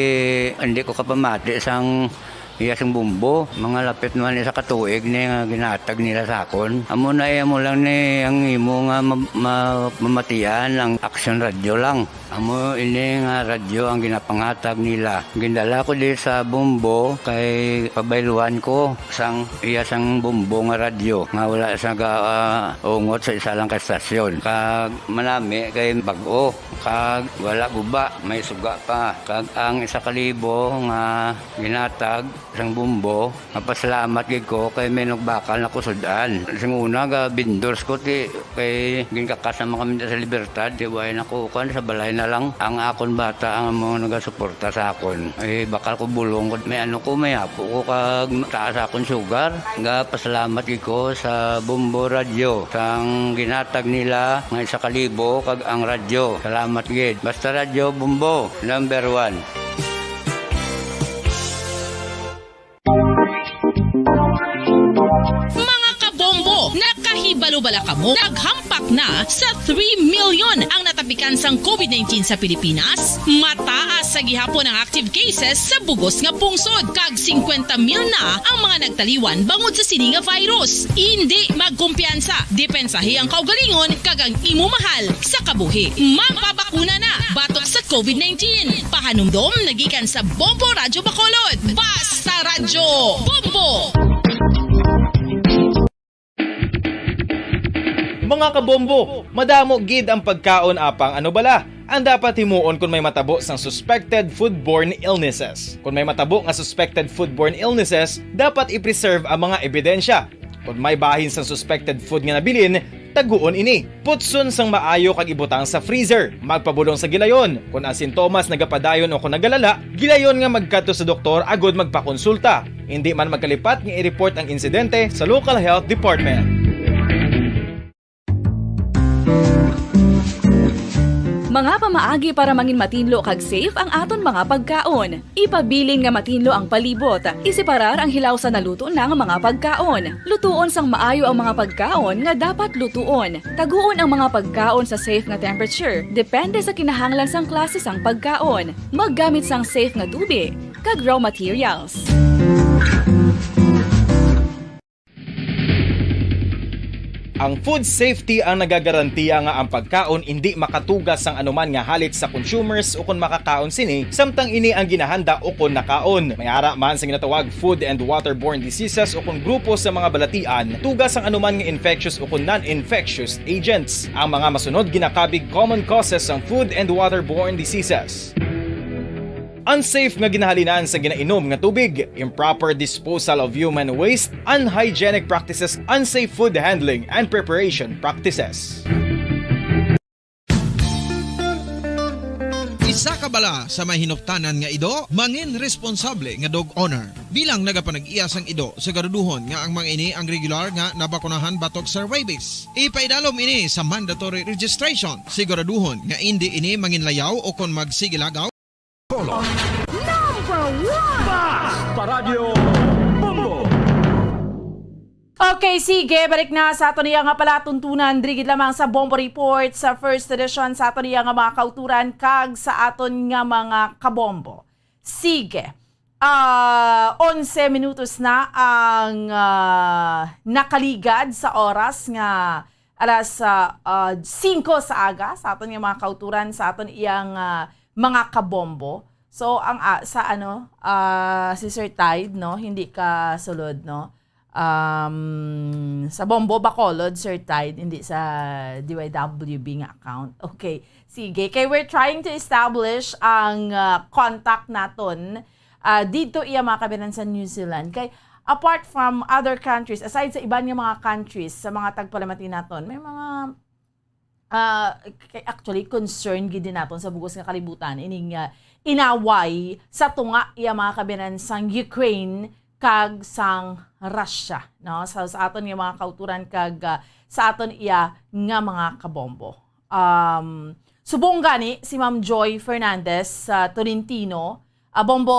hindi ko kapamati sang iya sang Bombo. Mga lapit man isa ka tuig ni nga ginhatag nila sa akon. Amo na iya mo lang ni ang imo nga ma-, ma-, mamatian ang Action Radio lang. Amo ini nga radyo ang ginapanghatag nila. Gindala ko di sa Bombo kay pabayluan ko sang iya sang Bombo nga radyo nga wala sa ga, ah, ungot sa isa lang ka estasyon. Kag manami kay bag-o, kag wala guba, may suga pa. Kag ang isa ka libo nga ginatag sang Bombo, mapasalamat gid ko kay may nagbakal na kusud-an. Sing una, ga vendors ko, ti, kay ginkakas naman kami sa Libertad, ti, way na ko, kuwan, sa balay na lang. Ang akon bata ang mga nagasuporta sa akon. Ay, bakal ko bulong ko. May ano ko, may apo ko, kag taas akon sugar. Ga pasalamat gid ko sa Bombo Radio, sang ginatag nila nga isa ka libo, kag ang radyo. Salamat gid. Basta Radyo Bombo, number one. Mga kabombo, nakahibalo bala kamo? Naghampak na sa three million ang natapikan sang COVID nineteen sa Pilipinas. Mataas sa gihapon ang active cases sa bugos nga pungsod, kag singkwenta mil na ang mga nagtaliwan bangod sa sini nga virus. Indi magkumpiyansa, depensahi ang kaugalingon kag ang imo mahal sa kabuhi. Magpabakuna na batok sa COVID nineteen. Pahanumdom nagikan sa Bombo Radyo Bacolod. Basta Radyo Bombo! Mga kabombo, madamo gid ang pagkaon, apang ano bala ang dapat himuon kon may matabo sang suspected foodborne illnesses? Kon may matabo nga suspected foodborne illnesses, dapat i-preserve ang mga ebidensya. Kon may bahin sang suspected food nga nabilin, taguon ini. Putson sang maayo kag ibutang sa freezer. Magpabulong sa gilayon. Kon ang sintomas nagapadayon o kon nagalala, gilayon nga magkadto sa doktor agud magpakonsulta. Indi man magkalipat nga i-report ang insidente sa local health department. Mga pamaagi para mangin matinlo kag safe ang aton mga pagkaon. Ipabilin nga matinlo ang palibot. Iseparar ang hilaw sa naluto na nga mga pagkaon. Lutuon sang maayo ang mga pagkaon nga dapat lutuon. Taguon ang mga pagkaon sa safe nga temperature, depende sa kinahanglan sang klase sang pagkaon. Maggamit sang safe nga tubig kag raw materials. Ang food safety ang nagagarantiya nga ang pagkaon indi makatugas sang anuman nga halit sa consumers ukon makakaon sini, samtang ini ang ginahanda ukon nakaon. May ara man sa ginatawag food and waterborne diseases ukon grupo sa mga balatian, tugas sang anuman nga infectious ukon non-infectious agents. Ang mga masunod ginakabig common causes sang food and waterborne diseases. Unsafe nga ginahalinan sa ginainom nga tubig, improper disposal of human waste, unhygienic practices, unsafe food handling and preparation practices. Isa ka bala sa may hinuptanan nga ido, mangin responsable nga dog owner. Bilang nagapanag-iya sang ido, siguraduhon nga ang mga ini ang regular nga nabakunahan batok sa rabies. Ipaidalom ini sa mandatory registration. Siguraduhon nga indi ini manginlayaw o kon magsigilagaw. Color. Number one! Basta Radyo Bombo! Okay, sige, balik na sa aton iya nga palatuntunan, diri gid lamang sa Bombo Report, sa first edition, sa aton iya nga mga kauturan, kag sa aton nga mga kabombo. Sige. Ah, onse minutos na ang, ah, nakaligad sa oras nga alas, ah, ah, singko sa aga, sa aton nga mga kauturan, sa aton iyang, ah, mga kabombo. So, ang, ah, sa ano, ah, si Sir Tide, no, hindi ka sulod, no? Um, sa Bombo Bacolod, Sir Tide, hindi sa D Y W B nga account. Okay, sige. Kay we're trying to establish ang, ah, contact naton, ah, dito iya mga kabinan sa New Zealand. Kay apart from other countries, aside sa iban nga mga countries, sa mga tagpalamati naton, may mga ah, k-, actually, concern gid din naton sa bugos nga kalibutan, ining, ah, inaway sa tunga iya mga kabinan sang Ukraine kag sang Russia, no? Sa, sa aton nga mga kauturan kag, ah, sa aton iya nga mga kabombo. Um, subong gani si Ma'am Joy Fernandez sa Tolentino, ah, Bombo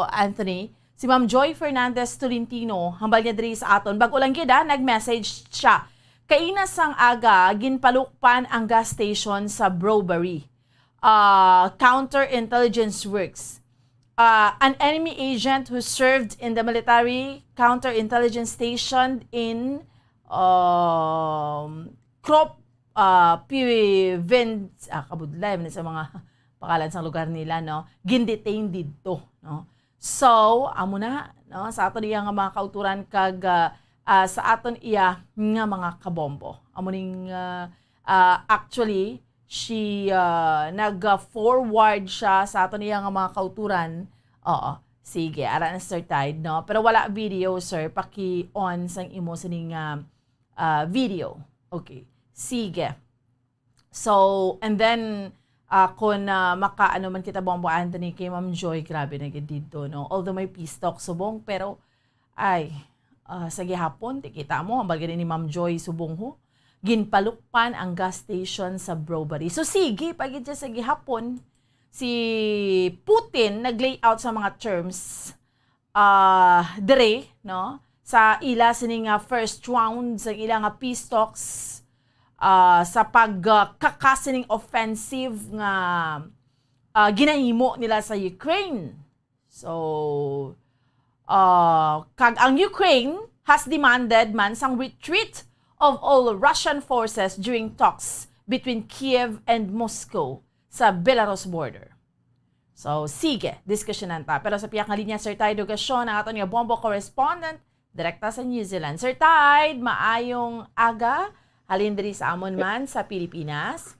Anthony, si Ma'am Joy Fernandez Tolentino, hambal niya diri sa aton. Bag-o lang gid, ah, nag-message siya. Kaina sang aga, ginpalukpan ang gas station sa Brobery. Uh, counterintelligence works. Uh, an enemy agent who served in the military counterintelligence station in, um, Krop, uh, Piven-, ah, kabudlay man sa mga pangalan sa lugar nila, no? Gindetain didto, no? So, amo na, no? Sa aton iya nga mga kauturan kag, ah, ah, sa aton iya nga mga kabombo. Amo ning, ah, ah, actually, she, ah, nag-forward siya sa aton iya nga mga kauturan. Oo. Sige, ara na, Sir Tide, no? Pero wala video, sir. Paki-on sang imo sining, ah, ah, video. Okay. Sige. So, and then, ah, kung, ah, makaano man kita, Bombo Anthony, kay Ma'am Joy, grabe na gid didto, no? Although may peace talk subong, pero, ay, ah, sa gihapon, ti kita mo, hambal gani ni Ma'am Joy subong, ho, ginpalukpan ang gas station sa Brobery. So, sige, pa gid siya sa gihapon, si Putin nag-lay out sa mga terms, ah, diri, no, sa ila sini nga first round sa ila nga peace talks, ah, sa pag, ah, kaka sining offensive nga, ah, ginahimo nila sa Ukraine. So, ah, kag ang Ukraine has demanded man sang retreat of all Russian forces during talks between Kiev and Moscow sa Belarus border. So, sige, diskusyonan ta. Pero sa pihak nga linya, Sir Tide Dugasyon, ang aton nga Bombo correspondent, direkta sa New Zealand. Sir Tide, maayong aga. Halin diri sa amon man sa Pilipinas.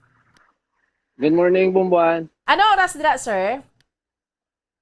Good morning, Bomboan. Ano oras dira, sir?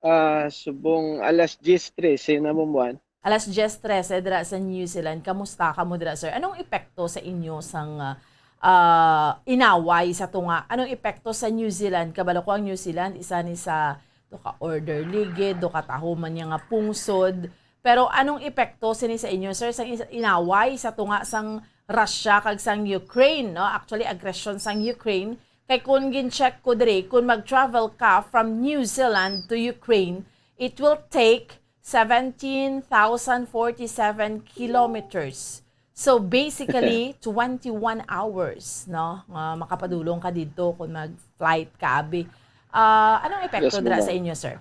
Ah, subong alas diyes trese na, Bomboan. Alas diyes trese dira sa New Zealand. Kamusta kamo dira, sir? Anong epekto sa inyo sang, ah, ah, inaway sa tunga? Anong epekto sa New Zealand? Kabalo ko ang New Zealand, isa ni sa do ka orderly gid, do ka tahuman niya nga pungsod. Pero anong epekto sini sa inyo, sir, sang is-, inaway sa tunga sang Russia kag sang Ukraine, no? Actually, aggression sang Ukraine. Kay kun gin-check ko diri, kun mag-travel ka from New Zealand to Ukraine, it will take seventeen thousand forty-seven kilometers. So, basically, twenty-one hours, no? Nga makapadulong ka didto kung mag-flight ka, abi. Ah, anong epekto Yes, dira ma'am. sa inyo, sir?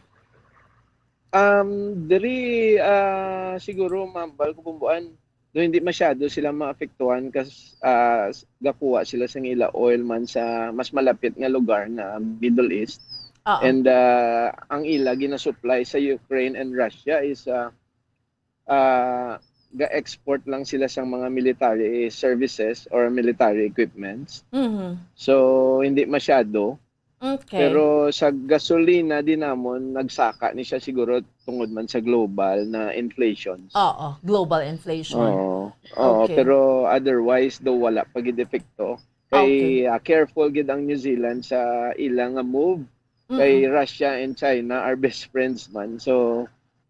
Um, diri, ah, siguro, ma'am, bal ko, Bomboan, do hindi masyado sila maapektuhan kas-, ah, s-, gakuha sila sa ila oil man sa mas malapit nga lugar na Middle East. Oo. And, ah, ang ila ginasupply sa Ukraine and Russia is, ah, ah, ga-export lang sila sang mga military services or military equipments. Mhm. So, hindi masyado. Okay. Pero sa gasolina din namon, nagsaka ni siya siguro tungod man sa global na inflation. Oo, global inflation. Oo. Oo, Okay. pero otherwise, daw wala pa gid epekto. Kay, Okay. ah, careful gid ang New Zealand sa ila nga move. Kay Mm-mm. Russia and China are best friends man. So,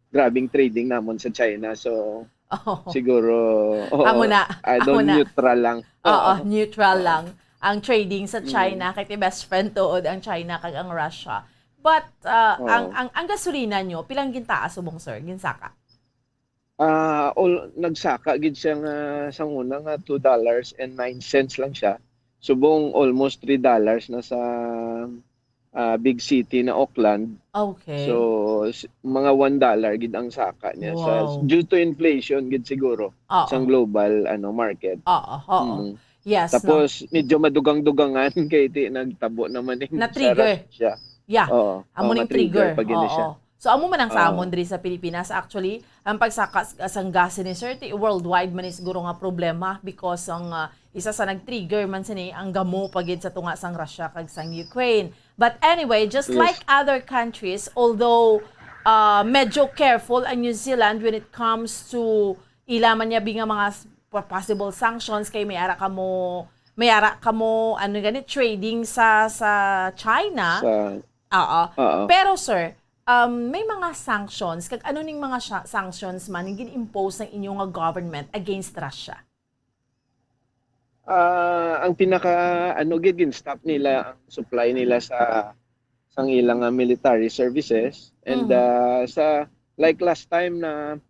grabing trading namon sa China. So, Oo. siguro, oo, Amo na. ah, Amo daw na. neutral lang. Oo, Oo. neutral Oo. lang ang trading sa Mm. China, kay ti best friend tuod ang China kag ang Russia. But, ah, ang, Oo. ang, ang gasolina nyo, pilang gintaas subong, sir? Ginsaka? Ah, ol-, nagsaka gid siya nga sa una nga two dollars and nine cents lang siya. Subong almost three dollars na sa, ah, big city na Auckland. Okay. So, s-, mga one dollar gid ang saka niya sa, Wow. due to inflation gid siguro Oo. sang global, ano, market. Oo, oo. Mm. Yes, no? Tapos, medyo madugang-dugangan kay ti nagtabo naman ning sa Na-trigger. Russia. Yeah. Oo. Amo Oo, ning ma-trigger trigger. pa gid ni siya. Oo. So, amo man ang sa Oo. amon diri sa Pilipinas. Actually, ang pagsaka s-, sang gas ni sir, ti worldwide man ni siguro nga problema because ang, ah, isa sa nag-trigger man sini ang gamo pa gid sa tunga sang Russia kag sang Ukraine. But anyway, just Yes. like other countries, although, ah, medyo careful ang New Zealand when it comes to ila man niya bi nga mga s-, po-, possible sanctions kay may ara kamo, may ara kamo, ano gani, trading sa, sa China. Sa Oo. Oo. Pero, sir, Um, may mga sanctions, kag ano ning mga sya-, sanctions man ang gin-impose sang inyo nga government against Russia? Ah, ang pinaka, ano gid, gin-stop nila ang supply nila sa, sang ilang, ah, military services. And, Mhm. ah, sa, like, last time na,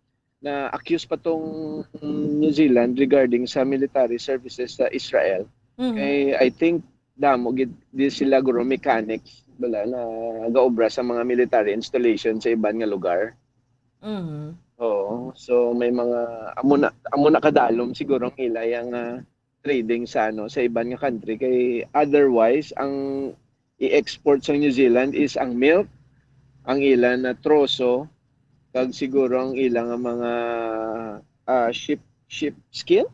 na accuse pa tong New Zealand regarding sa military services sa Israel. Mhm. Kay, I think, damo gid di sila guro mechanics, bala, na gaobra sa mga military installation sa iban nga lugar. Mhm. Oo. So, may mga, amo na, amo na kadalom siguro ang ila yang, ah, trading sa, ano, sa iban nga country. Kay otherwise, ang i-export sa New Zealand is ang milk, ang ila na troso, kag siguro ang ila nga mga, ah, sheep, sheep skin.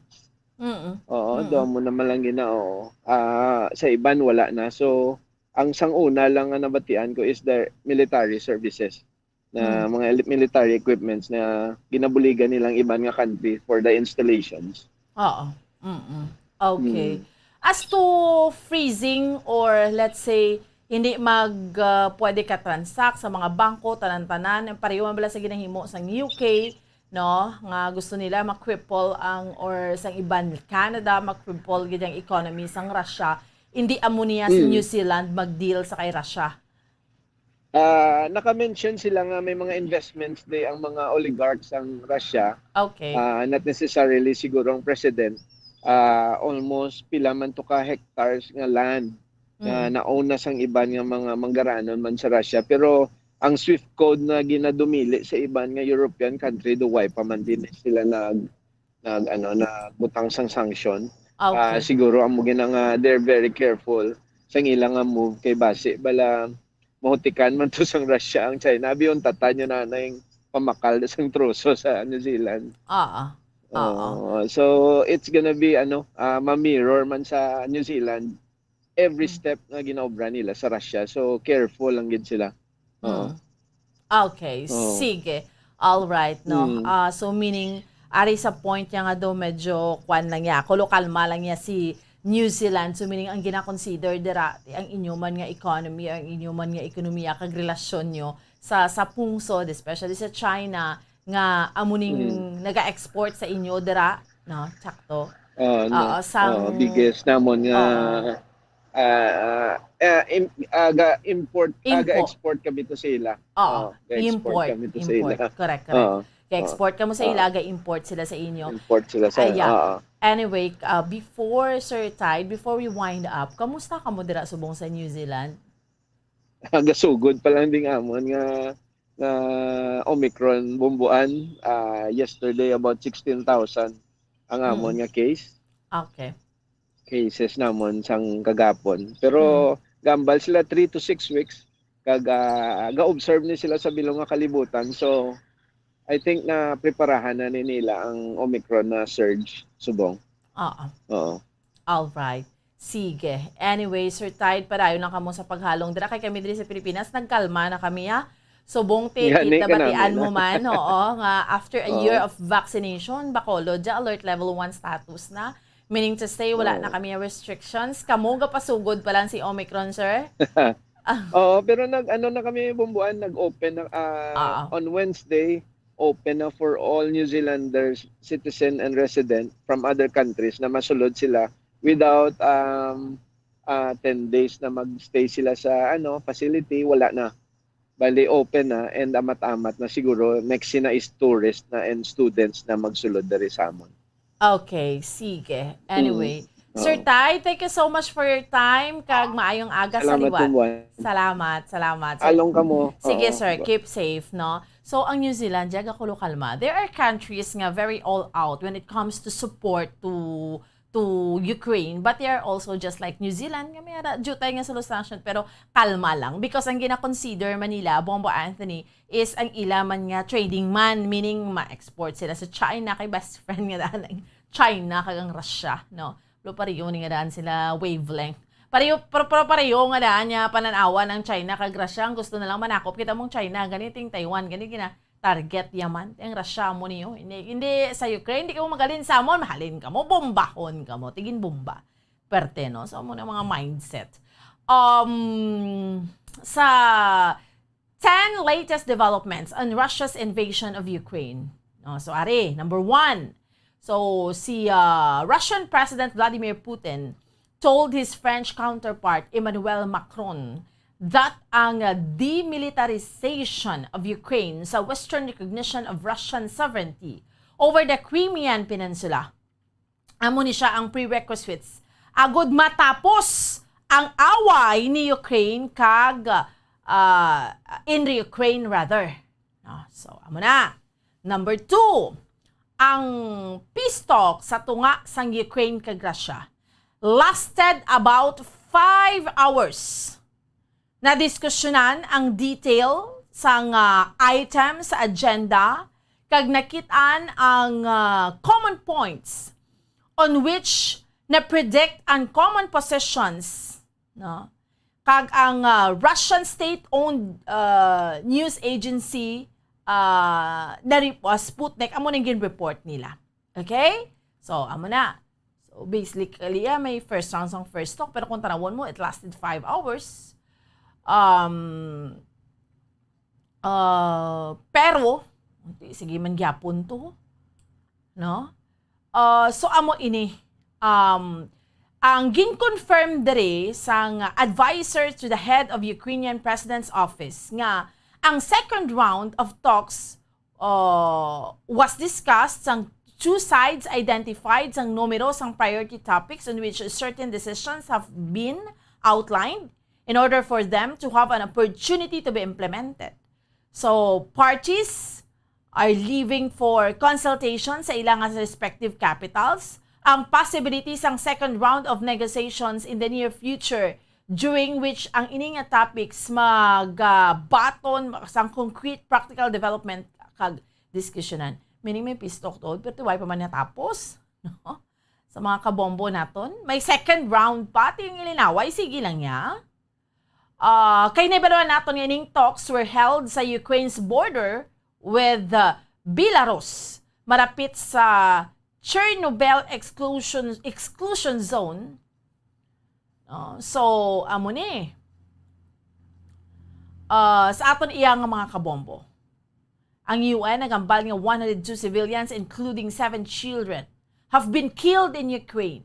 Mm. Oo, mm. Doon mo naman lang gina-, oo. Ah, sa iban, wala na. So, ang sang una lang nga nabatian ko is the military services, na, mm, mga ele-, military equipments na ginabuligan nilang iban nga country for the installations. Oo. Mm-mm. Okay. Mm. As to freezing or, let's say, hindi mag, ah, pwede ka transact sa mga bangko, tanan-tanan, pareho man bala sa ginahimo sang U K, no? Nga gusto nila ma-cripple ang, or sang iban, Canada, ma-cripple gid ang economy sang Russia. Hindi amo niya si, mm, New Zealand mag-deal sa kay Russia. Ah, naka-mention sila nga may mga investments di ang mga oligarchs sang Russia. Okay. Ah, not necessarily siguro ang president. Ah, almost pila man to ka hectares nga land nga, mm, na-own na sang iban nga mga manggaranon man sa Russia. Pero ang SWIFT code na ginadumili sa iban nga European country, duway pa man din sila nag-, nag-, ano, nagbutang sang sanction. Ah, okay. Siguro amo gina nga they're very careful sang ila nga move kay basi bala mahutikan man to sang Russia ang China. Abi, untatan nyo na na yung pamakal na sang troso sa New Zealand. Oo. Oo. Oo. So, it's gonna be, ano, ah, ma-mirror man sa New Zealand every, mm, step nga ginaobra nila sa Russia. So, careful lang gid sila. Oo. Mm. Okay, oo, sige. All right, no? Mm. Ah, so, meaning, ari sa point niya nga daw medyo kwan lang niya, kulo kalma lang niya si New Zealand. So, meaning, ang gina-consider dira, ang inyo man nga economy, ang inyo man nga ekonomiya, kag relasyon nyo sa, sa pungsod, especially sa China, nga amo ning, mm, naga-export sa inyo dira, no? Sakto. Oo, no? Oo, sang, oo, biggest namon nga, oo, ah, ah, ah, im-, ah, ga-import, ah, impo-, ga-export kami to sa ila. Oo, oo, ga-export, import, kami to sa ila. Import. Correct, correct. Oo. Ga-export kamo sa ila, oo, ga-import sila sa inyo. Import sila sa, ayan, oo. Anyway, uh, before, Sir Tide, before we wind up, kamusta kamo dira subong sa New Zealand? Gasugod pa lang ding amon nga, nga Omicron, Bumbuan. Ah, yesterday, about sixteen thousand ang amon, mm, nga case. Okay. Cases namon sang kagapon. Pero, mm, gambal sila three to six weeks. Kag, ah, ga-observe ni sila sa bilog nga kalibutan. So, I think na preparahan na ni nila ang Omicron na surge subong. Oo. Oo. All right. Sige. Anyway, Sir Tide, padayon lang kamo sa paghalong dira. Kay kami diri sa Pilipinas, nagkalma na kami, ha? Subong ti, gani, kita, kanami batian na mo man, oo, nga after a year, oo, of vaccination, Bacolod, dya alert level one status na. Meaning to say, wala, oo, na kami restrictions. Kamo gapasugod pa lang si Omicron, sir? Ah. Oo, pero nag-, ano na kami, Bumbuan, nag-open na, ah, ah, on Wednesday, open na for all New Zealanders, citizen and resident from other countries na masulod sila without, um, ah, ten days na magstay sila sa, ano, facility, wala na. Bali, open na and amat-amat na siguro next na is tourist na and students na magsulod diri sa amon. Okay, sige. Anyway, mm, Sir, oo, Tay, thank you so much for your time, kag maayong aga sa liwat. Salamat, Bumbuan. Salamat, salamat. Sir, along kamo. Sige, oo, sir, keep safe, no? So, ang New Zealand, dya gakulo kalma. There are countries nga very all out when it comes to support to to Ukraine, but they are also just like New Zealand, nga may ara, jutay nga sila sanction, pero kalma lang. Because ang gina-consider man nila, Bombo Anthony, is ang ila man nga trading man, meaning ma-export sila sa China, kay best friend nga daan ang China kag ang Russia, no? Pero pareho ni nga daan sila wavelength. Pareho, pero, pero pareho nga daan niya pananawan ang China kag Russia. Ang gusto na lang manakop kita mong China, gani ting Taiwan, gani gina-target yaman. Ang Russia mo niyo. Hindi, hindi sa Ukraine, hindi kamo magalin sa amon, mahalin kamo, bombahon kamo, tigin bomba. Perte, no? So, amo na mga mindset. Um, sa Ten latest developments on Russia's invasion of Ukraine. No, so, ari, number one. So, si, ah, Russian President Vladimir Putin told his French counterpart Emmanuel Macron that ang, ah, demilitarization of Ukraine sa Western recognition of Russian sovereignty over the Crimean Peninsula, amo ni siya ang prerequisites agud matapos ang away ni Ukraine kag, ah, in Ukraine rather. No? So, amo na. Number two, ang peace talk sa tunga sang Ukraine kag Russia lasted about five hours. Nadiskusyonan ang detail sang, ah, item sa agenda kag nakit-an ang, ah, common points on which na-predict ang common positions, no? Kag ang, ah, Russian state-owned, ah, news agency, ah, na rep-, ah, Sputnik, amo nang gin-report nila. Okay? So, amo na. So, basically, ah, may first round sang first talk, pero kung tanawon mo, it lasted five hours. Um, ah, pero, di, sige man gyapon to, no? Ah, so, amo ini, um, ang gin-confirm diri sang advisor to the head of Ukrainian President's Office nga ang second round of talks, uh, was discussed sang two sides identified sang numero sang priority topics on which certain decisions have been outlined in order for them to have an opportunity to be implemented. So, parties are leaving for consultation sa ilang respective capitals ang possibility sang second round of negotiations in the near future, during which ang ini nga topics magabaton sang concrete practical development kag diskusyonan. Meaning may peace talk to, pero wala pa man natapos, no? Sa mga kabombo naton, may second round pa, ting ilinaway, sige lang niya. Ah, kay nahibaluan naton nga ining talks were held sa Ukraine's border with, uh, Belarus, marapit sa Chernobyl exclusion, exclusion zone. No? So, amo ni. Ah, sa aton iya nga mga kabombo, ang U N naghambal nga one hundred two civilians, including seven children, have been killed in Ukraine.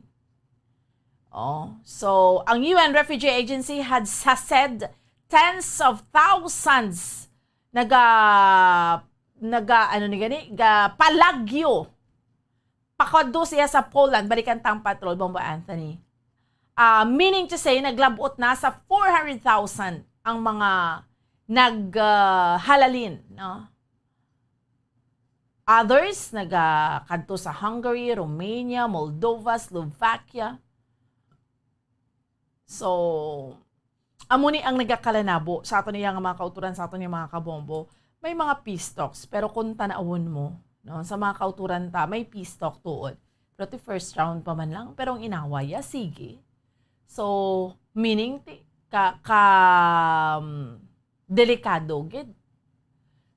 Oh, so ang U N Refugee Agency had, has said tens of thousands naga, naga, ano ni gani, ga palagyo pakadto siya sa Poland, balikan tang patrol, Bombo Anthony. Ah, meaning to say, naglabot na sa four hundred thousand ang mga nag, ah, halalin, no? Others, naga, kadto sa Hungary, Romania, Moldova, Slovakia. So, amo ni ang nagakalanabo sa aton iya nga mga kauturan, sa aton iya mga kabombo. May mga peace talks, pero kung tanawon mo, no, sa mga kauturan ta, may peace talk tuod. Pero ti first round pa man lang, pero ang inaway, ah, sige. So, meaning, ti, ka, ka, um, delikado gid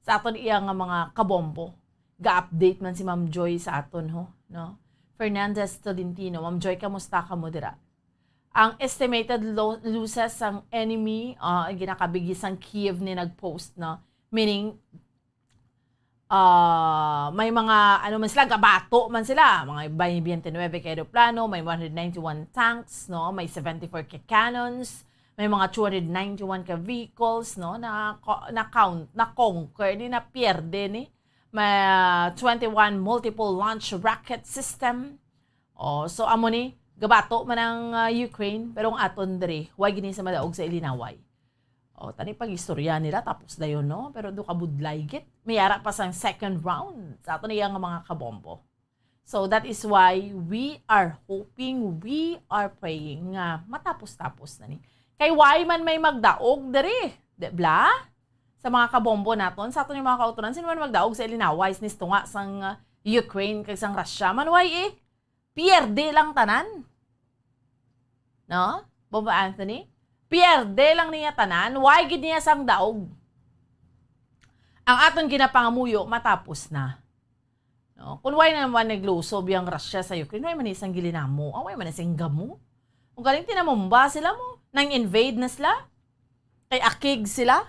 sa aton iya nga mga kabombo. Ga-update man si Ma'am Joy sa aton, ho, no? Fernandez Tolentino, Ma'am Joy, kamusta kamo dira? Ang estimated lo-, losses sang enemy, ah, ang ginakabig sang Kyiv ni nag-post, no? Meaning, ah, may mga, ano man sila, gabato man sila. Mga, may twenty-nine ka eroplano, may one hundred ninety-one tanks, no? May seventy-four ka cannons, may mga two hundred ninety-one ka vehicles, no? Na, ko-, na count, na conquer ni, na pierde ni. May, ah, twenty-one multiple launch rocket system. Oh, so amo ni, gabato man ang, ah, Ukraine, pero ang aton diri, way gini sa madaog sa ilinaway. Oh, tani pag istorya nila, tapos dayon, no? Pero do kabudlay gid. May ara pa sang second round sa aton iya nga mga kabombo. So, that is why we are hoping, we are praying nga matapos-tapos na ni. Kay why man may magdaog diri, di bla? Sa mga kabombo naton, sa aton yung mga kauturan, sino man magdaog sa ilinaway, sinis tunga sang, uh, Ukraine kag sang Russia? Man, why eh? Pierde lang tanan. No? Bombo Anthony? Pierde lang niya tanan. Why gid niya sang daog? Ang aton ginapangamuyo, matapos na. No? Kung why naman naglusob yung Russia sa Ukraine, why man isang gilinamo? Ah, why man isang gamo? Kung galing tinamumba sila mo, nang invade na sila. Kay akig sila.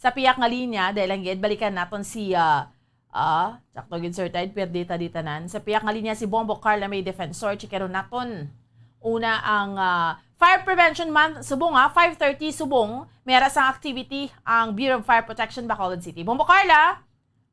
Sa piyak nga linya, dahil lang gid, balikan naton si, ah, ah, sakto gid, Sir Ted, pwede ta di tanan. Sa piyak nga linya, si Bombo Carla May Defensor, chikeron naton. Una ang, ah, Fire Prevention Month, subong, ah, five thirty subong, may ara sang activity ang Bureau of Fire Protection, Bacolod City. Bombo Carla,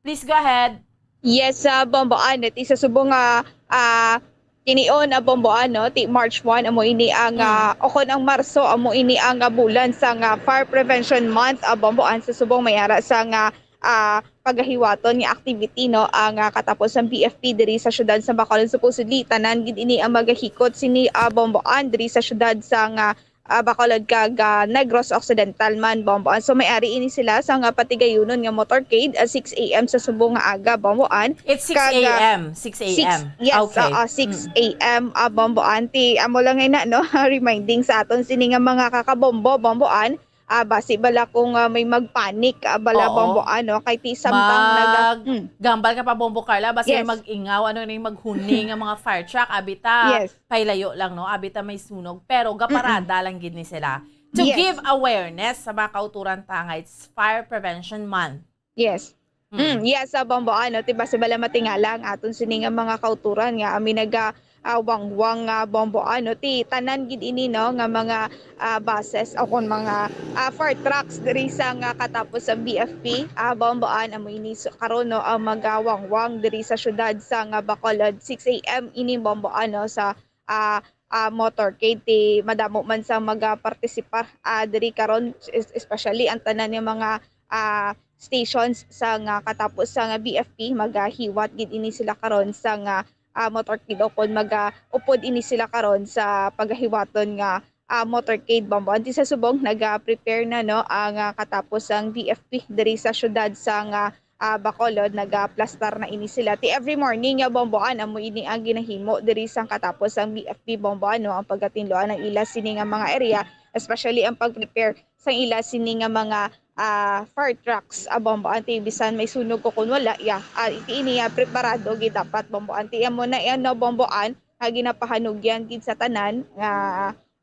please go ahead. Yes, ah, Bombo Ann, ti sa subong nga, ah, kinion, ah, Bombo Ann, no, ti March one, amo ini ang, Mm. ah, o kon ang Marso, amo ini ang, ah, bulan sang, ah, Fire Prevention Month, ah, Bombo Ann, sa subong may ara sang, ah, ah, pagahiwaton nga activity, no, ang, ah, katapos sang B F P diri sa siyudad sa Bacolod. Supposedly, tanan gid ini ang magahikot sini, ah, Bombo Ann, diri sa siyudad sang, ah, ah, Bacolod kag, ah, Negros Occidental man, Bombo Ann. So, may ari ini sila sa nga patigayunon nga motorcade, ah, six A M sa subong nga aga, Bombo Ann. It's Kag, ah, six A M, six A M. Yes, Okay. oo, Mm. six A M, ah, Bombo Ann. Ti, amo lang ngay na, no? Reminding sa aton sini nga mga kakabombo, Bombo Ann. Ah, basi bala kung, ah, may magpanic, ah, bala, Oo. Bombo Ann, no? Kay ti samtang naga-, Mag-, mm. gambal ka pa, Bombo Carla, basi Yes. mag-ingaw, ano na yung maghuni nga mga fire truck, abi ta. Yes. Pailayo lang, no? Abi ta may sunog, pero gaparada Mm-mm. lang gid ni sila. To Yes. give awareness sa mga kauturan ta nga it's Fire Prevention Month. Yes. Mm. Mm, yes, sa Bombo Ann, no? Ti basi bala matingala ang aton sini nga mga kauturan nga ami naga, ah, wangwang nga Bombo Ann, no? Ti tanan gid ini, no, nga mga, ah, buses o kon mga, ah, fire trucks diri sa nga katapos sa B F P, ah, Bombo Ann, amo ini sa karon, no, ang magawangwang diri sa siyudad sa nga Bacolod, six A M ini Bombo Ann, no, sa ah, ah, motorcade, ti madamo man sa magapartisipar, ah, diri karon, es-, especially ang tanan nga mga, ah, stations sa nga katapos sa nga B F P, magahiwat gid ini sila karon sa nga, ah, motorcade o kon magaupod ini sila karon sa pagahiwaton nga, ah, motorcade, Bombo Ann. Ti sa subong, naga-prepare na, no, ang, ah, katapos ang B F P diri sa siyudad sa nga ah, Bacolod, nagaplastar na ini sila. Ti every morning nga Bombo Ann, amo ini ang ginahimo diri sang katapos sang B F P Bombo Ann, no, ang pagatinluan ang ila sini nga mga area, especially ang pag-prepare sang ila sini nga mga, ah, fire trucks, ah, Bombo Ann. Ti bisan may sunog o kun wala, ya, ah, iti ini, ah, preparado gid dapat Bombo Ann. Ti amo na yan, no, Bombo Ann, nga ginapahanugyan gid sa tanan nga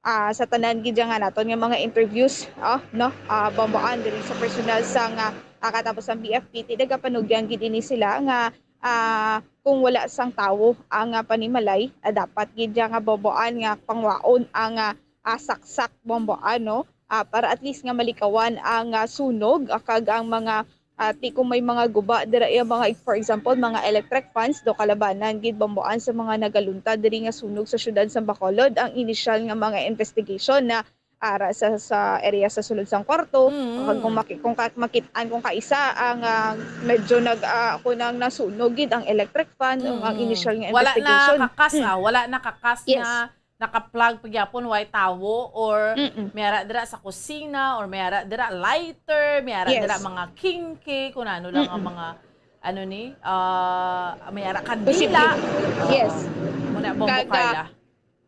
ah, sa tanan gid nga naton nga mga interviews, ah, no? Ah, Bombo Ann, diri sa personal sa nga, ah, katapos ang B F P T, nagapanugyan gid ini sila nga, ah, kung wala sang tawo ang, ah, panimalay, ah, dapat gid nga Bombo Ann nga pangwaon ang, ah, ah, saksak Bombo Ann, no? Ah, para at least nga malikawan ang, ah, sunog, ah, kag ang mga ah, ti kung may mga guba dira, iya mga, for example, mga electric fans, do kalabanan gid Bombo Ann sa mga nagaluntad diri nga sunog sa siyudad sa Bacolod ang inisyal nga mga investigation na ara sa, sa area sa sulod sang kwarto. Mm. Kag kung maki-, kung ka-, makit-an kung kaisa ang, ah, medyo nag, ah, kunang nasunog gid ang electric fan, ang, ang Mm. inisyal nga Wala na investigation. kakas, Mm. ah, wala na kakas Yes. na naka-plug pa gyapon, way tawo, or Mm-mm. may ara dira sa kusina, or may ara dira lighter, may ara Yes. dira mga kinky, kung ano lang ang Mm-mm. mga, ano ni, ah, may ara kandila. Posible. Oo. Yes. Muna, Bombo Kag, ah, Carla.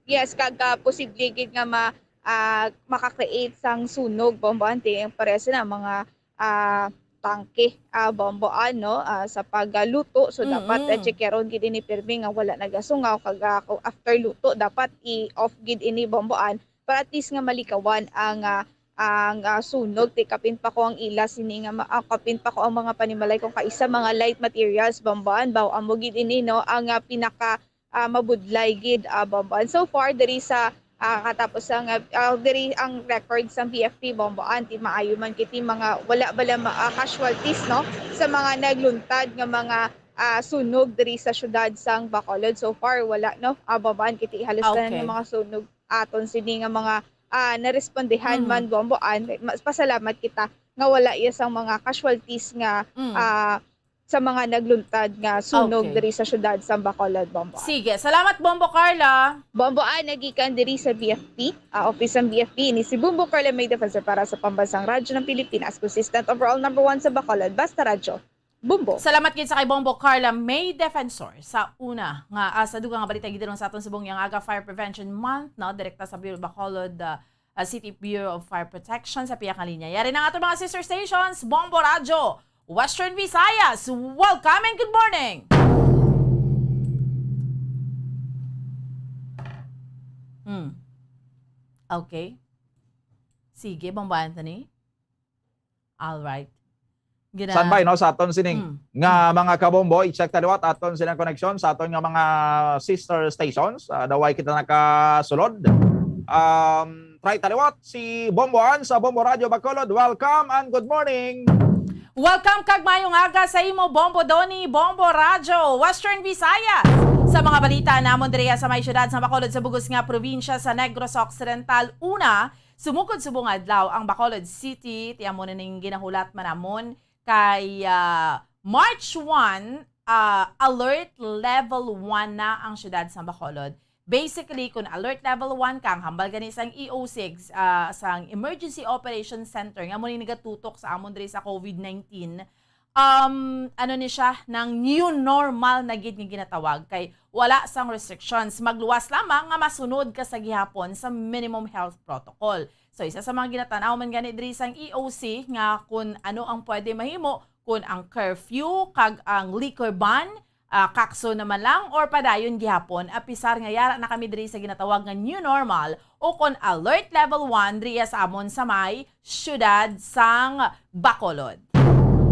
yes, kag, ah, posible gid nga ma-, ah, maka-create sang sunog, Bombo Ann, ti, parehas na mga ah, tangke, ah, Bombo Ann, no, ah, sa pagluto. So, dapat, ah, Mm-mm. checkeron gid ini pirmi nga wala nagasungaw. Kag, ah, kung after luto, dapat i-off gid ini, Bombo Ann, para at least nga malikawan ang, ah, ang, ah, sunog. Ti kapin pa ko ang ila sini nga ma-, ah, kapin pa ko ang mga panimalay kung kaisa mga light materials, Bombo Ann. Baw amo gid ini, no, ang, ah, pinaka ah, mabudlay gid, ah, Bombo Ann. So far, diri sa, ah, katapos ang, ah, diri ang record sang B F P, Bombo Ann, ti maayo man kiti mga wala bala ma-, ah, casualties, no, sa mga nagluntad nga mga, ah, sunog diri sa siyudad sang Bacolod. So far, wala, no, ah, Bombo Ann, kiti halos tanan Okay. nga mga sunog aton sini nga mga, ah, narespondehan Mhm. man, Bombo Ann. Mas pasalamat kita nga wala iya sang mga casualties nga, Mm. ah, sa mga nagluntad nga sunog Okay. diri sa siyudad sa Bacolod, Bombo Ann. Sige, salamat, Bombo Carla. Bombo Ann, nagikan diri sa B F P, ah, office sang B F P, ini si Bombo Carla May Defensor para sa Pambansang Radyo ng Pilipinas, consistent overall number one sa Bacolod, basta radyo, Bombo. Salamat gid sa kay Bombo Carla May Defensor sa una nga, ah, sa dugang nga balita gid sa aton subong nga aga, Fire Prevention Month, no, direkta sa Bureau Bacolod, ah, ah, City Bureau of Fire Protection sa piyak nga linya. Yari na nga ato mga sister stations, Bombo Radyo, Western Visayas. Welcome and good morning! Hmm. Okay. Sige, Bombo Anthony. All right. Gina- Standby, no, sa aton sining Mm. nga mga kabombo, i-check ta liwat aton silang koneksyon sa aton nga mga sister stations. Ah, daway kita nakasulod. Um, try ta liwat si Bombo Ann sa Bombo Radio Bacolod. Welcome and good morning. Welcome kag mayong aga sa imo, Bombo Donny, Bombo Radyo Western Visayas. Sa mga balita namon diriya sa may siyudad sa Bacolod, sa bugos nga probinsya sa Negros Occidental, una, sumugod subong adlaw ang Bacolod City, ti amo na ning ginahulat man namon kay, ah, March one, ah, alert level one na ang siyudad sa Bacolod. Basically, kung alert level one ka, ang hambal gani sang E O C, ah, sang Emergency Operations Center, nga amo ni nagatutok sa amon diri sa COVID nineteen, um, ano ni siya, nang new normal na gid nga ginatawag, kay wala sang restrictions. Magluwas lamang nga masunod ka sa gihapon sa minimum health protocol. So, isa sa mga ginatanaw man gani diri sang E O C nga kung ano ang pwede mahimo, kung ang curfew kag ang liquor ban, ah, kakso naman lang or padayon gihapon, apisar nga yara na kami diri sa ginatawag nga new normal o kon alert level one diriya sa amon sa may siyudad sang Bacolod.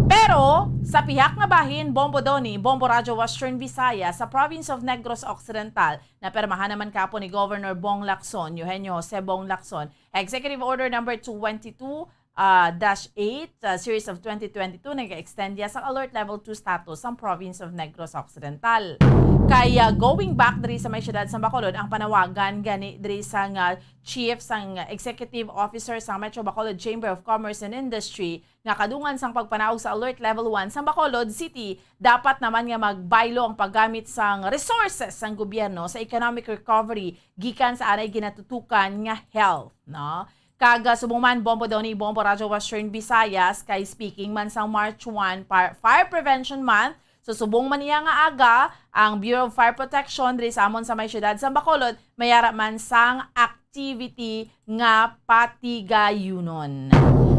Pero sa pihak nga bahin, Bombo Donny, Bombo Radyo Western Visayas, sa province of Negros Occidental, napirmahan naman kapon ni Governor Bong Lacson, Eugenio Jose Bong Lacson, Executive Order number twenty-two, ah, dash eight, ah, series of twenty twenty-two, nag-extend ya sa alert level two status ang province of Negros Occidental. Kaya going back diri sa may siyudad sa Bacolod, ang panawagan gani diri sa nga chief sang executive officer sang Metro Bacolod Chamber of Commerce and Industry nga kadungan sang pagpanaog sa alert level one sa Bacolod City, dapat naman nga magbaylo ang paggamit sang resources sang gobyerno sa economic recovery gikan sa anay ginatutukan nga health, no? Kag, ah, subong man, Bombo Donny, Bombo Radyo Western Visayas, kay speaking man sang March one, par-, Fire Prevention Month, so subong man niya nga aga, ang Bureau of Fire Protection diri sa amon sa may siyudad sa Bacolod, mayara man sang activity nga patigayunon.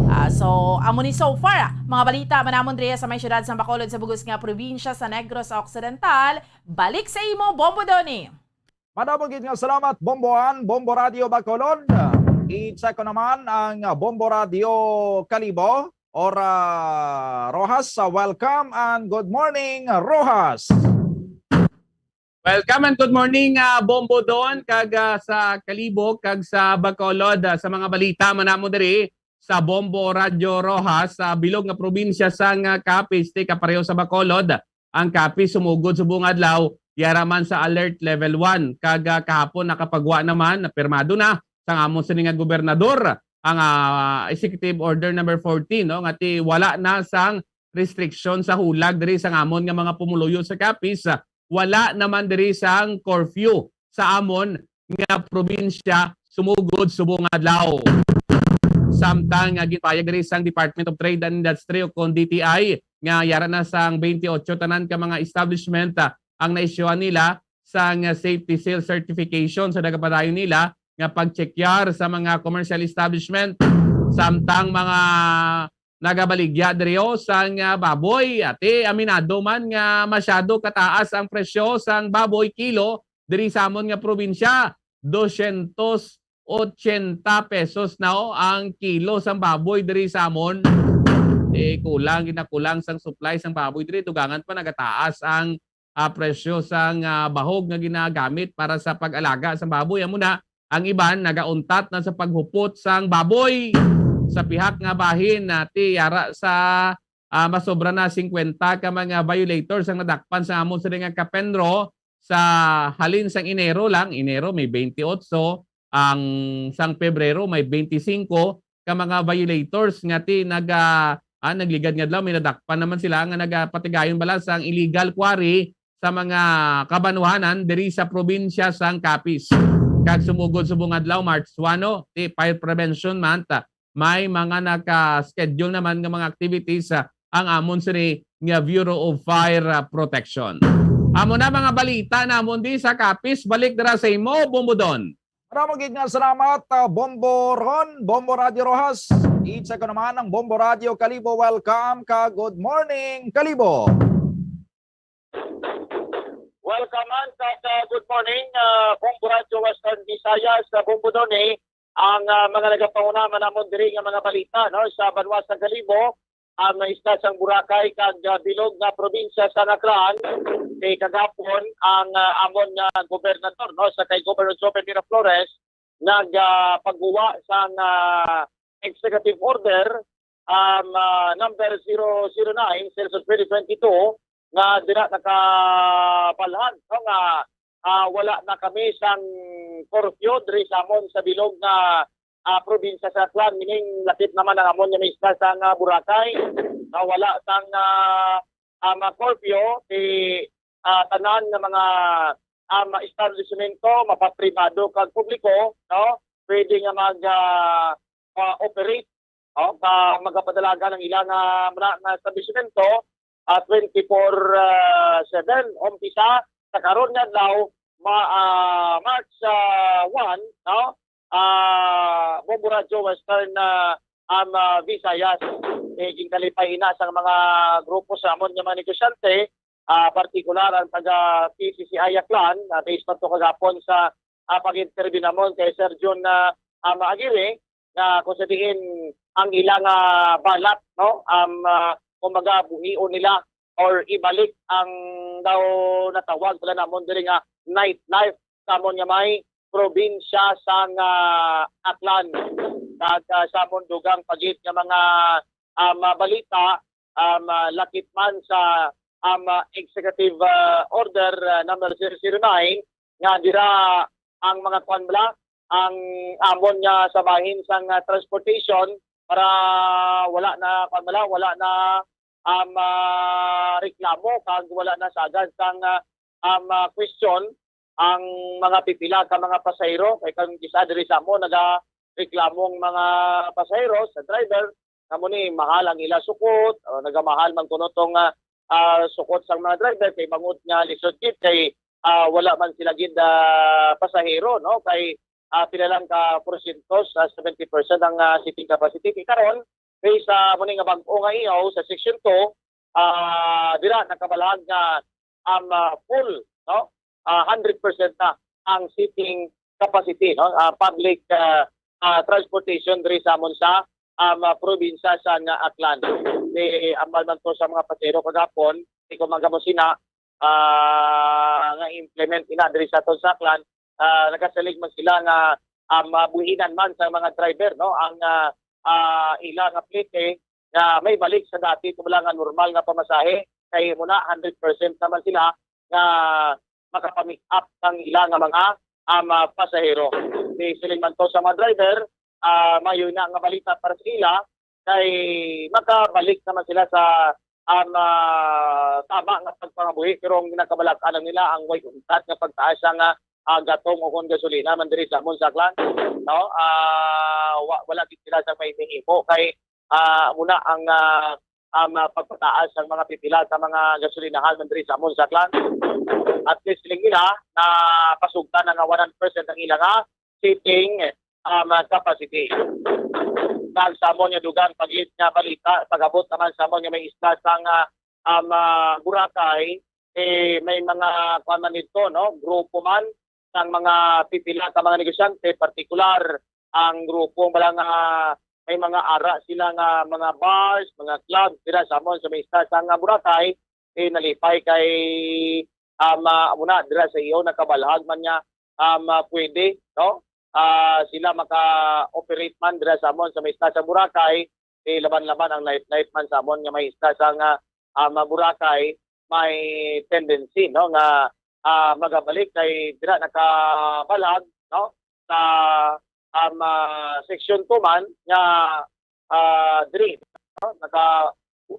Ah, so, amo ni so far, ah, mga balita man namon diri sa may siyudad sa Bacolod sa bugos nga probinsya sa Negros Occidental. Balik sa imo, Bombo Donny. Madamo gid nga salamat, Bombo Ann, Bombo Radio Bacolod. I-check ko naman ang Bombo Radio Kalibo or, ah, Roxas. Ah, welcome and good morning, Roxas. Welcome and good morning, ah, Bombo Don, kag, ah, sa Kalibo, kag sa Bacolod. Ah, sa mga balita man namo diri sa Bombo Radio Roxas, sa bilog nga probinsya sang, ah, Capiz, ti kapareho sa Bacolod, ang Capiz sumugod subong adlaw, yara man sa alert level one. Kag, ah, kahapon nakapagwa naman, napirmado na sang amon sini nga gobernador ang, ah, Executive Order number fourteen, no, nga ti wala na sang restriction sa hulag diri sang amon nga mga pumuluyo sa Capiz. Ah, wala naman diri sang curfew sa amon nga probinsya sumugod subong adlaw. Samtang nga ginpayag diri sang Department of Trade and Industry o kon D T I nga yara na sang twenty-eight tanan ka mga establishment, ah, ang naisyuhan nila sang safety seal certification sa nagapadayon nila nga pagtsekyar sa mga commercial establishment. Samtang mga nagabaligya diri, oh, sang, ah, baboy. Ati, aminado man nga masyado kataas ang presyo sang baboy kilo diri sa amon nga probinsya. Dosyentos ochenta pesos na, oh, ang kilo sang baboy diri sa amon. Eh, kulang, ginakulang sang supply sang baboy diri. Dugangan pa nagataas ang, ah, presyo sang, ah, bahog nga ginagamit para sa pag-alaga sang baboy. Amo na, ang iban nagauntat na sa paghupot sang baboy. Sa pihak nga bahin, ah, ti yara sa, ah, masobra na singkwenta ka mga violators ang nadakpan sa amon sini nga CAFENRO sa halin sang Enero lang. Enero may twenty-eight, ang sang Pebrero may twenty-cinco ka mga violators nga ti naga-, ah, nagligad nga adlaw may nadakpan naman sila nga nagapatigayon bala sang illegal quarry sa mga kabanwahanan diri sa probinsya sang Capiz. Kag sumugod subong adlaw, March one, no, ti Fire Prevention Month, ah, may mga naka-schedule naman nga mga activities, ah, ang amon sini nga Bureau of Fire, ah, Protection. Amo na mga balita namon di sa Capiz. Balik dira sa imo, Bombo Don. Maramo gid nga salamat, ah, Bombo Ron, Bombo Radio Roxas. I-check ko naman ang Bombo Radio Kalibo. Welcome ka. Good morning, Kalibo. Welcome, and, uh, good morning, uh, Bombo Radyo Western Visayas, uh, Bombo Donny, ang, uh, mga nagapanguna man namon diri nga mga balita, no, sa banwa sa Kalibo. ang isla sang Boracay kag, ah, bilog nga probinsya sa Aklan. Kay kagapon ang, ah, amon nga gobernador, no, sa kay Governor Joven Miraflores nag, ah, pagguwa sang, ah, executive order, um, ah, number zero zero nine, series of twenty twenty-two, nga dira nakabalhag, no, nga, ah, wala na kami sang curfew diri sa amon sa bilog nga, ah, probinsya sa Aklan, meaning lakip naman ang amon nga mga isla sang, ah, Boracay, nga wala sang, ah, ah, mga curfew, ti, ah, tanan nga mga, ah, mga establisemento, mapapribado kag publiko, no, pwede nga mag, ah, ah, operate, no, ka magapadalagan ang ilang, ah, mga, mga establisemento, ah, twenty-four, ah, seven, umpisa sa karon nga adlaw, ma-, ah, March, ah, one, no, ah, Bombo Radyo Western, ah, um, ah, Visayas. Eh, ginkalipay ina sang mga grupo sa amon nga mga negosyante, ah, partikular ang taga P C C I Aklan, ah, based pa to kagapon sa, ah, pag-interview namon kay Sir John, ah, um, Aguirre, nga kung sa diin ang ilang, ah, balat, no, um, ah, kumbaga, buhion nila or ibalik ang daw natawag pala namon diri nga nightlife sa amon nga may probinsya sang, ah, Aklan. Kag, ah, sa amon dugang pa gid nga mga, ah, mga balita, ah, ma-, lakip man sa, ah, ma-, Executive, ah, Order, ah, number zero zero nine, nga dira ang mga kwan bala, ang amon nga sa bahin sang, ah, transportation para wala na, kwan bala, wala na, ah, ma-, reklamo kag wala na sagad sang, ah, ah, ma-, question ang mga pipila ka mga pasahero. Kay kung kisa diri sa amo, nagareklamo ang mga pasahero sa driver, nga mo ni mahal ang ila sukot, o nagamahal man kuno tong, ah, ah, sukot sang mga driver kay bangod nga lisod gid kay, ah, wala man sila gid, ah, pasahero, no? Kay, ah, pila lang ka porsyento sa seventy percent ang, ah, seating capacity. Kay karon, based sa mo ni nga bag-o nga iyaw sa Section two, ah, dira nakabalhag nga, um, ah, full, no? Ah, hundred percent na ang seating capacity, no? Ah, public, ah, ah, transportation diri sa amon sa, um, ah, probinsya sa nga Aklan. Di ambal man to sa mga pasahero kagapon, di ko man kamo sina, ah, nga implement ina diri sa aton sa Aklan, ah, nagasalig man sila nga, um, ah, buhinan man sa mga driver, no, ang, ah, ah, ila nga plete nga may balik sa dati, ito lang nga normal nga pamasahe, kay mo na hundred percent naman sila nga makapamick up sang ila nga mga, ah, mga pasahero. Di siling man to sa mga driver, ah, mayo na nga balita para sa ila, kay makabalik naman sila sa, ah, ma-, tama nga pagpangabuhi, pero ang ginakabalak-an lang nila ang way untat nga pagtaas sang, ah, ah, gatong o kung gasolina man diri sa amon sa Aklan, no? Ah, wa-, wala gid sila sa may nihimo kay, ah, muna ang, ah, ang, ah, pagpataas sang mga pipila sa mga gasolinahan man diri sa amon sa Aklan. At least siling nila na pasugtan na nga one hundred percent ang ila nga seating, um, capacity. Kag sa amon nga dugang pa gid nga balita, pag-abot naman sa amon nga may isla sang, ah, um, ah, Boracay, eh, may mga, kuwan man dito, no, grupo man sang mga pipila ka mga negosyante, partikular ang grupo bala nga may mga ara sila nga mga bars, mga clubs dira sa amon sa may isla sang Boracay, eh, nalipay kay, um, ah, muna dira sa iyo nakabalhag man nga, um, ah, pwede, no? Ah, sila maka-operate man dira sa amon sa may isla sa Boracay, eh, laban-laban ang nightlife man sa amon nga may isla sang, ah, um, Boracay, may tendency, no, nga, ah, magabalik kay dira nakabalhag, no, sa, um, ah, Section two man nga, ah, diri, no, naka,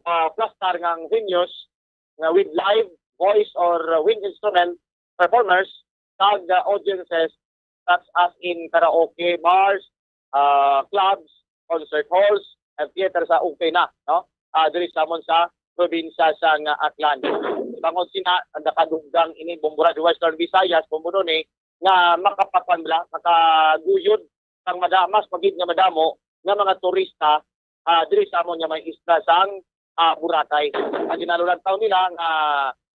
ah, plastar nga ang venues nga with live voice or wind instrument performers kag, ah, audiences such as in karaoke bars, ah, clubs, concert halls, and theater sa okay na, no? Ah, diri sa amon sa probinsya sa nga Aklan. Bangod sina, ang nakadugang ini Bombo Radyo Western Visayas, Bombo ni nga makapakuan bala, makaguyod sang mada-, mas magid nga madamo nga mga turista, ah, diri sa amon nga may isla sang, ah, Boracay. Ang ginalulantaw nila nga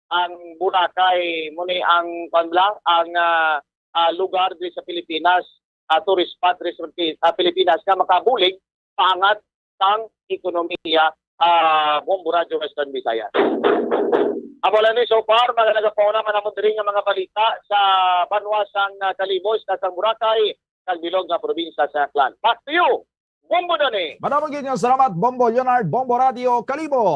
ang Boracay mo ni ang, kuwan bala, ang, ah, ah, lugar diri sa Pilipinas, ah, tourist spot diri sa Pilipi-, ah, Pilipinas nga makabulig paangat sang ekonomiya ah, Bombo Radyo Western Visayas. Amo lang ni so far, mga nagapauna man namon diri nga mga balita sa banwa sang, ah, Kalibo, isla sang Boracay, kag bilog nga probinsya sa Aklan. Back to you, Bombo Donny. Madamo gid nga salamat, Bombo Leonard, Bombo Radyo Kalibo.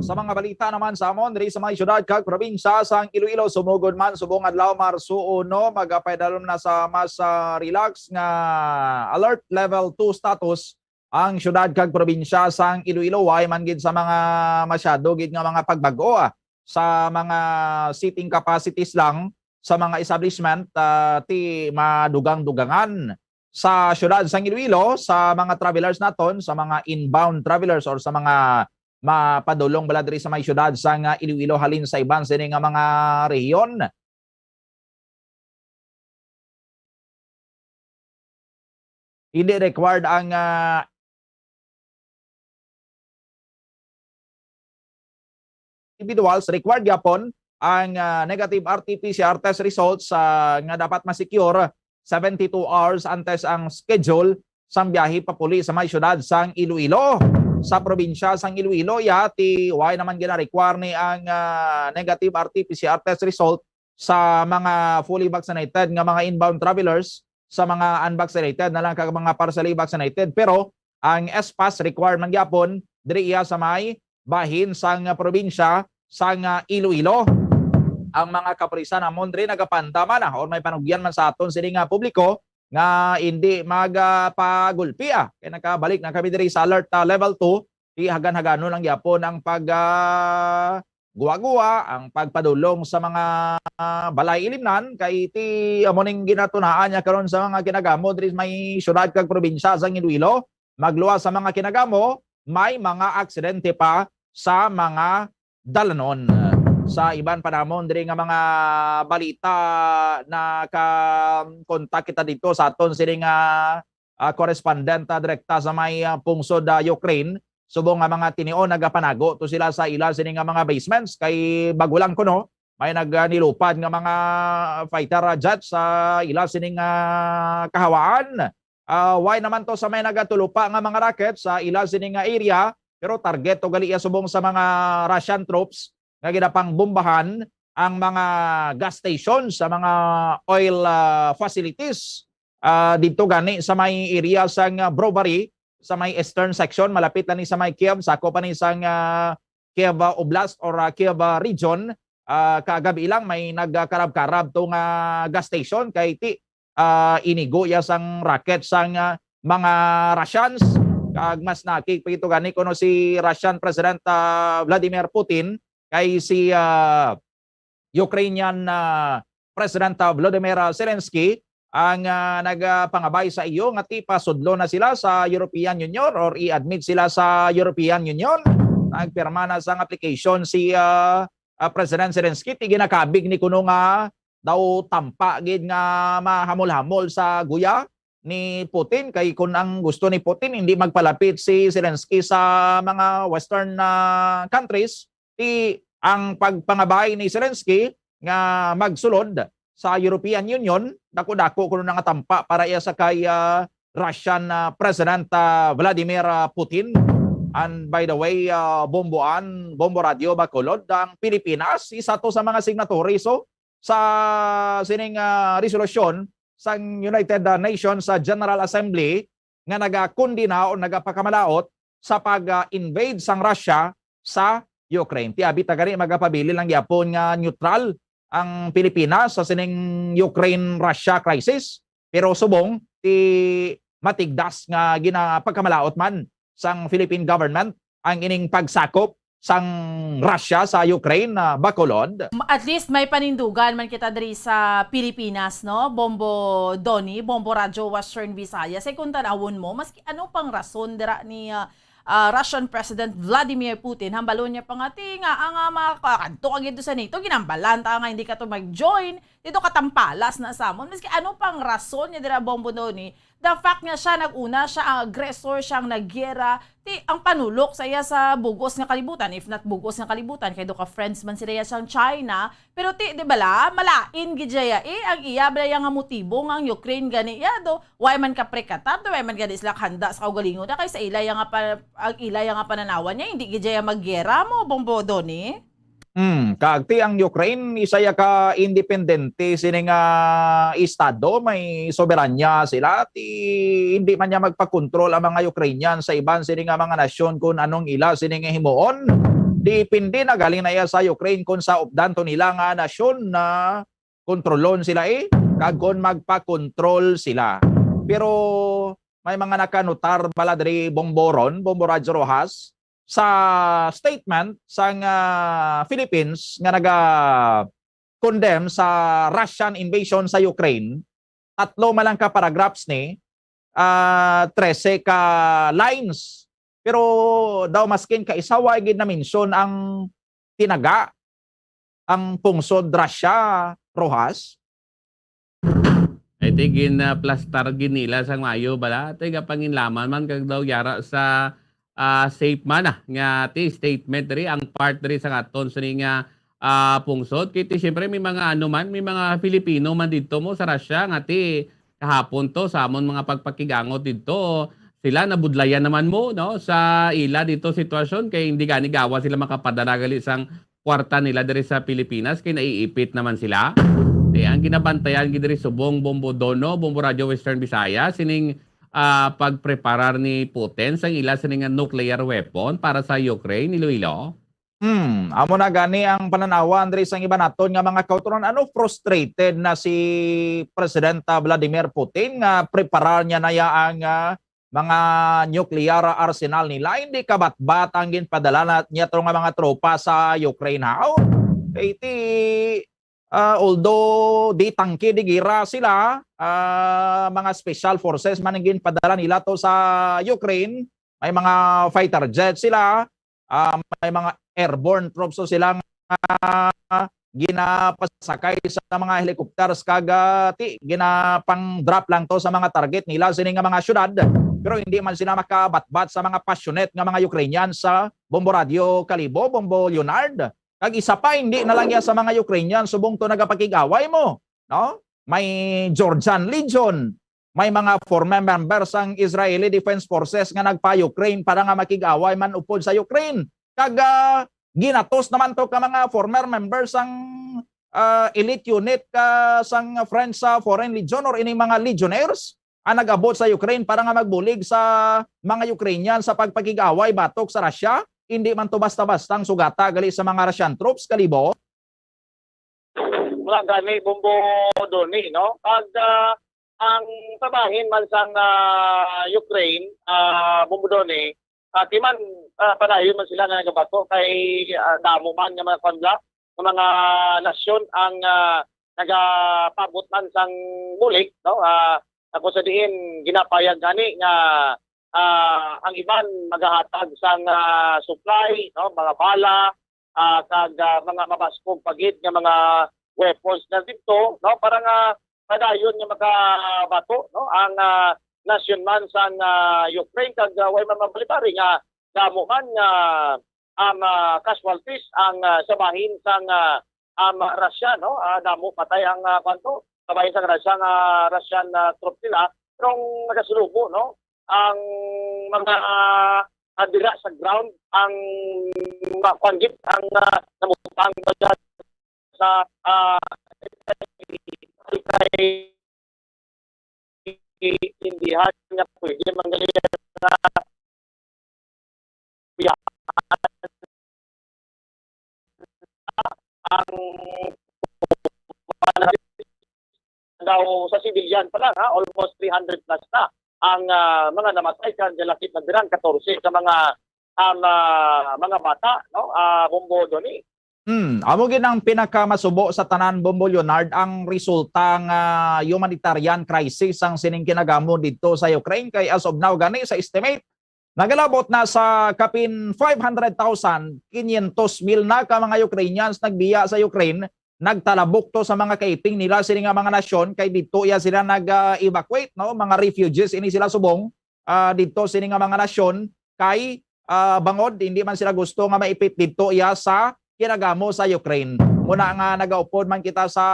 Sa mga balita naman sa amon diri sa mga syudad kag probinsya sang Iloilo, sumugod man subong adlaw, Marso uno, magapaidalom na sa mas, ah, relax nga alert level two status ang syudad kag probinsya sang Iloilo. Way man gid sa mga masyado gid nga mga pagbag-o, ah, sa mga seating capacities lang sa mga establishment, ah, ti madugang-dugangan sa syudad sang Iloilo, sa mga travelers naton, sa mga inbound travelers or sa mga mapadulong bala diri sa may syudad sang, ah, Iloilo halin sa iban sini nga mga rehiyon. Hindi required ang, ah, individuals, required gyapon ang, ah, negative R T P C R test results, ah, nga dapat ma-secure seventy-two hours antes ang schedule sang biyahe papuli sa may syudad sang Iloilo. Sa probinsya sang Iloilo, ya, ti way naman gina-require ni ang, ah, negative R T P C R test result sa mga fully vaccinated nga mga inbound travelers, sa mga unvaccinated na lang kag mga partially vaccinated. Pero ang S pass requirement gyapon diri iya sa may bahin sang probinsya sang Iloilo. Ang mga kapulisan namon diri nagapanda man, ah, or may panugyan man sa aton sini nga publiko nga hindi magpagulpi, ah. Kay nakabalik na kami diri sa alert, ah, level two, di hagan-haganon lang gyapon ang pag, ah, guwa-guwa, ang pagpadulong sa mga, ah, balay ilimnan, kay ti amo ning ginatunaan niya karon sa mga kinagamo diri may syudad kag probinsya sang Iloilo. Magluwas sa mga kinagamo, may mga aksidente pa sa mga dalanon. Sa iban pa namon diri nga mga balita, naka-contact kita dito sa aton sini nga, ah, correspondent, ah, direkta sa may, ah, pungsod, ah, Ukraine. Subong nga mga tinion nagapanago to sila sa ila sini nga mga basements, kay bago lang kuno may nag-, ah, nilupad nga mga fighter, ah, jets sa ila sini nga kahawaan. Ah, way naman to sa may nagatulupa nga mga rocket sa ila sini nga area, pero target to gali iya subong sa mga Russian troops nga ginapangbombahan ang mga gas stations, sa mga oil, ah, facilities, ah, didto gani sa may area sang, ah, Brovary, sa may eastern section, malapit lang ni sa may Kiev, sakop pa ni sang, ah, Kiev, ah, Oblast or, ah, Kiev, ah, region. Ah, kagabi lang may nagkarab-karab to nga gas station kay ti, ah, inigo iya sang rocket sang, ah, mga Russians. Kag mas nakig pa ito gani kuno si Russian President, ah, Vladimir Putin kay si, ah, Ukrainian, ah, President, ah, Volodymyr, ah, Zelensky ang, ah, nagapangabay sa iyo nga ti pasudlo na sila sa European Union or i-admit sila sa European Union. Nagpirma na sang application si, ah, ah, President Zelensky, ti ginakabig ni kuno nga daw tampa gid nga mahamol-hamol sa guya ni Putin, kay kun ang gusto ni Putin, hindi magpalapit si Zelensky sa mga Western, ah, countries, ti ang pagpangabay ni Zelensky nga magsulod sa European Union, dako-dako kuno na nga tampa para iya sa kay, ah, Russian, ah, President, ah, Vladimir, ah, Putin. And by the way, ah, Bomboan, Bombo Radio Bacolod, ang Pilipinas, isa to sa mga signatory. So, sa sining, ah, resolusyon sang United, ah, Nations, ah, General Assembly nga nagakondena o nagapakamalaot sa pag, ah, invade sang Russia sa Ukraine. Ti abi ta gani magapabilin lang gyapon nga neutral ang Pilipinas sa sining Ukraine-Russia crisis, pero subong ti matigdas nga ginapagkamalaot man sang Philippine government ang ining pagsakop sang Russia sa Ukraine, ah, Bacolod. At least may panindugan man kita diri sa Pilipinas, no? Bombo Donny, Bombo Radyo Western Visayas. Ay kung tanawon mo, maski ano pang rason dira ni, ah, ah, Russian President Vladimir Putin, hambalon niya pa nga, ti nga, ang, ah, mga ka-, kadto ka gid sa NATO, ginambalan ta nga hindi ka to mag-join, Dito katampalas na samon. Maski ano pang rason niya dira, Bombo Donny, the fact nga siya nag-una, siya ang aggressor, siya ang nagyera, ti ang panulok sa iya sa bugos nga kalibutan, if not bugos nga kalibutan, kay do ka friends man sila iya sang China, pero ti, di bala, malain gid siya, eh, ang iya bala iya nga motibo nga ang Ukraine gani iya do, way man ka prekatar, do way man gani sila handa sa kaugalingon na, kay sa ila iya nga pa, ang ila iya nga pananawan niya, hindi gid siya magyera mo, Bombo Donny. Hmm, kag ti ang Ukraine, isa ya ka independente sini nga estado, may soberanya sila, ti hindi man niya magpakontrol ang mga Ukrainian sa iban sini nga mga nasyon kun anong ila sini nga himuon. Depende na galing na iya sa Ukraine kun sa updan to nila nga nasyon na kontrolon sila, eh, kag kon magpakontrol sila. Pero may mga nakanotar bala diri, Bomboron, Bombo Radyo Rojas, sa statement sang, ah, Philippines nga naga-condemn sa Russian invasion sa Ukraine. Tatlo man lang ka paragraphs ni, ah, trese ka lines. Pero daw maskin kaisa, wa gid na-mention ang tinaga, ang pungsod Russia, Rojas. Ay, ti, ginaplastar gid nila sang maayo bala. Ti, gapanginlaman man kag daw yara sa, ah, safe man, ah, nga, ti, statement diri, ang part diri sa aton sini nga, ah, pungsod. Kay, ti, siyempre, may mga ano man, may mga Filipino man didto mo sa Russia nga, ti, kahapon to sa amon mga pagpakig-angot didto, sila nabudlayan naman mo, no, sa ila didto sitwasyon, kay hindi gani gawa sila makapadala gali sang kwarta nila diri sa Pilipinas kay naiipit naman sila. Eh, ang ginabantayan gid diri subong, Bombo Donny, Bombo Radyo Western Visayas, sining, ah, pagpreparar ni Putin sang ila sini nga nuclear weapon para sa Ukraine, Iloilo. Hmm, amo na gani ang pananawan diri sang iban naton nga mga kautoran. Ano, frustrated na si Presidente Vladimir Putin nga preparar niya na ya ang, ah, mga nuclear arsenal nila. Hindi kabatbat ang ginpadala na niya to nga mga tropa sa Ukraine, haw? Kay ti, ah, although di tangke, di gira sila, ah, mga special forces man ang ginpadala nila to sa Ukraine. May mga fighter jet sila, ah, may mga airborne troops to sila nga ginapasakay sa mga helicopters kag, ah, ti, ginapang-drop lang to sa mga target nila sini nga mga syudad, pero hindi man sila makabatbat sa mga passionate nga mga Ukrainians sa Bombo Radyo Kalibo, Bombo Leonard. Kag isa pa, hindi na lang yan sa mga Ukrainian subong to nagapakig-away mo, no? May Georgian Legion, may mga former member sang Israeli Defense Forces nga nagpa-Ukraine para nga makig-away man upod sa Ukraine. Kag, ah, ginatos naman to ka mga former member sang, ah, elite unit ka sang French, ah, Foreign Legion or ining mga legionnaires ang nag-abot sa Ukraine para nga magbulig sa mga Ukrainian sa pagpakig-away batok sa Russia. Hindi man to basta-bastang sugata gali sa mga Russian troops, Kalibo. Wala gani, Bombo Donny, no? Kag, ah, ang sa bahin man sang, ah, Ukraine, ah, Bombo Donny, ah, ti man, ah, padayon man sila nga nagabato kay, ah, damo man nga mga kwan bala, nga mga nasyon ang, ah, nagapabot man sang bulig, no? Ah, ako sa diin ginapayag gani nga, ah, ang iban magahatag sang, ah, supply, no? Mga bala, ah, kag, ah, mga mabaskog pa gid nga mga weapons na didto, no? Para nga padayon nga makabato, no? Ang, ah, nasyon man sang, ah, Ukraine kag, ah, way man mabalibari nga damo man nga, um, ah, casualties ang, ah, sa bahin sang, ah, um, Russia, no? Ah, damo patay ang, ah, kwan to, sa bahin sang Russia nga Russian, ah, troops nila. Pero ang nagasunugo, no? Ang mga, ah, dira sa ground, ang ma-, kwan gid, ang, ah, namutang sa, ah, kay indihan nga pwede manggalingan nga biyaan ang daw sa civilian pa lang, ha, almost three hundred plus na ang, ah, mga namatay, kag lakip na dirang katorse ka mga, ang, ah, mga bata, no, ah, Bombo Donny. Hmm, amo gid ang pinakamasubo sa tanan, Bombo Leonard, ang resulta nga humanitarian crisis ang sining kinagamo didto sa Ukraine, kay as of now gani sa estimate, nagalabot na sa kapin five hundred thousand, quinientos mil na ka mga Ukrainians nagbiya sa Ukraine nagtalabok to sa mga kaiping nila sini nga mga nasyon, kay didto iya sila nag-evacuate, no? Mga refugees ini sila subong, ah, didto sini nga mga nasyon, kay, ah, bangod hindi man sila gusto nga maipit didto iya sa kinagamo sa Ukraine. Muna nga nagaupod man kita sa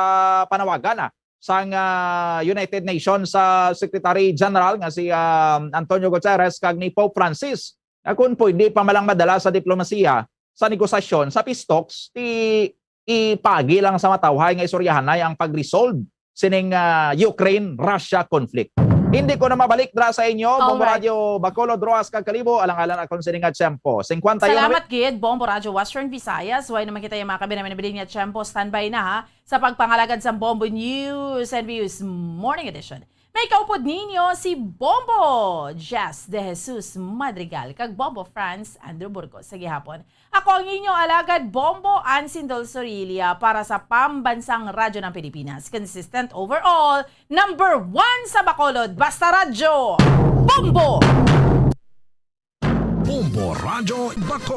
panawagan, ah, sang, ah, United Nations, ah, Secretary General nga si, ah, Antonio Guterres kag ni Pope Francis, nga kung pwede pa man lang madala sa diplomasiya, sa negosasyon, sa peace talks, ti ipagi lang sa matawhay nga istoryahanay ang pag-resolve sining, ah, Ukraine-Russia conflict. Hindi ko na mabalik dira sa inyo, Bombo Alright. Radyo Bacolod, Roas kag Kalibo, alang-alang akon sining nga tiyempo. Singkwanta yung Salamat gid, Bombo Radyo Western Visayas. Way naman kita yung mga kabinabinabilin nga tiyempo. Standby na ha, sa pagpangalagad sa Bombo News and Views Morning Edition. May kaupod ninyo si Bombo Jess De Jesus Madrigal kag Bombo Franz Andrew Burgos sa gihapon. Ako ang inyo alagad, Bombo Ansin Dol Sorilia, para sa Pambansang Radyo ng Pilipinas. Consistent overall, number one sa Bacolod, basta radyo, Bombo! Bombo Radyo Bacolod.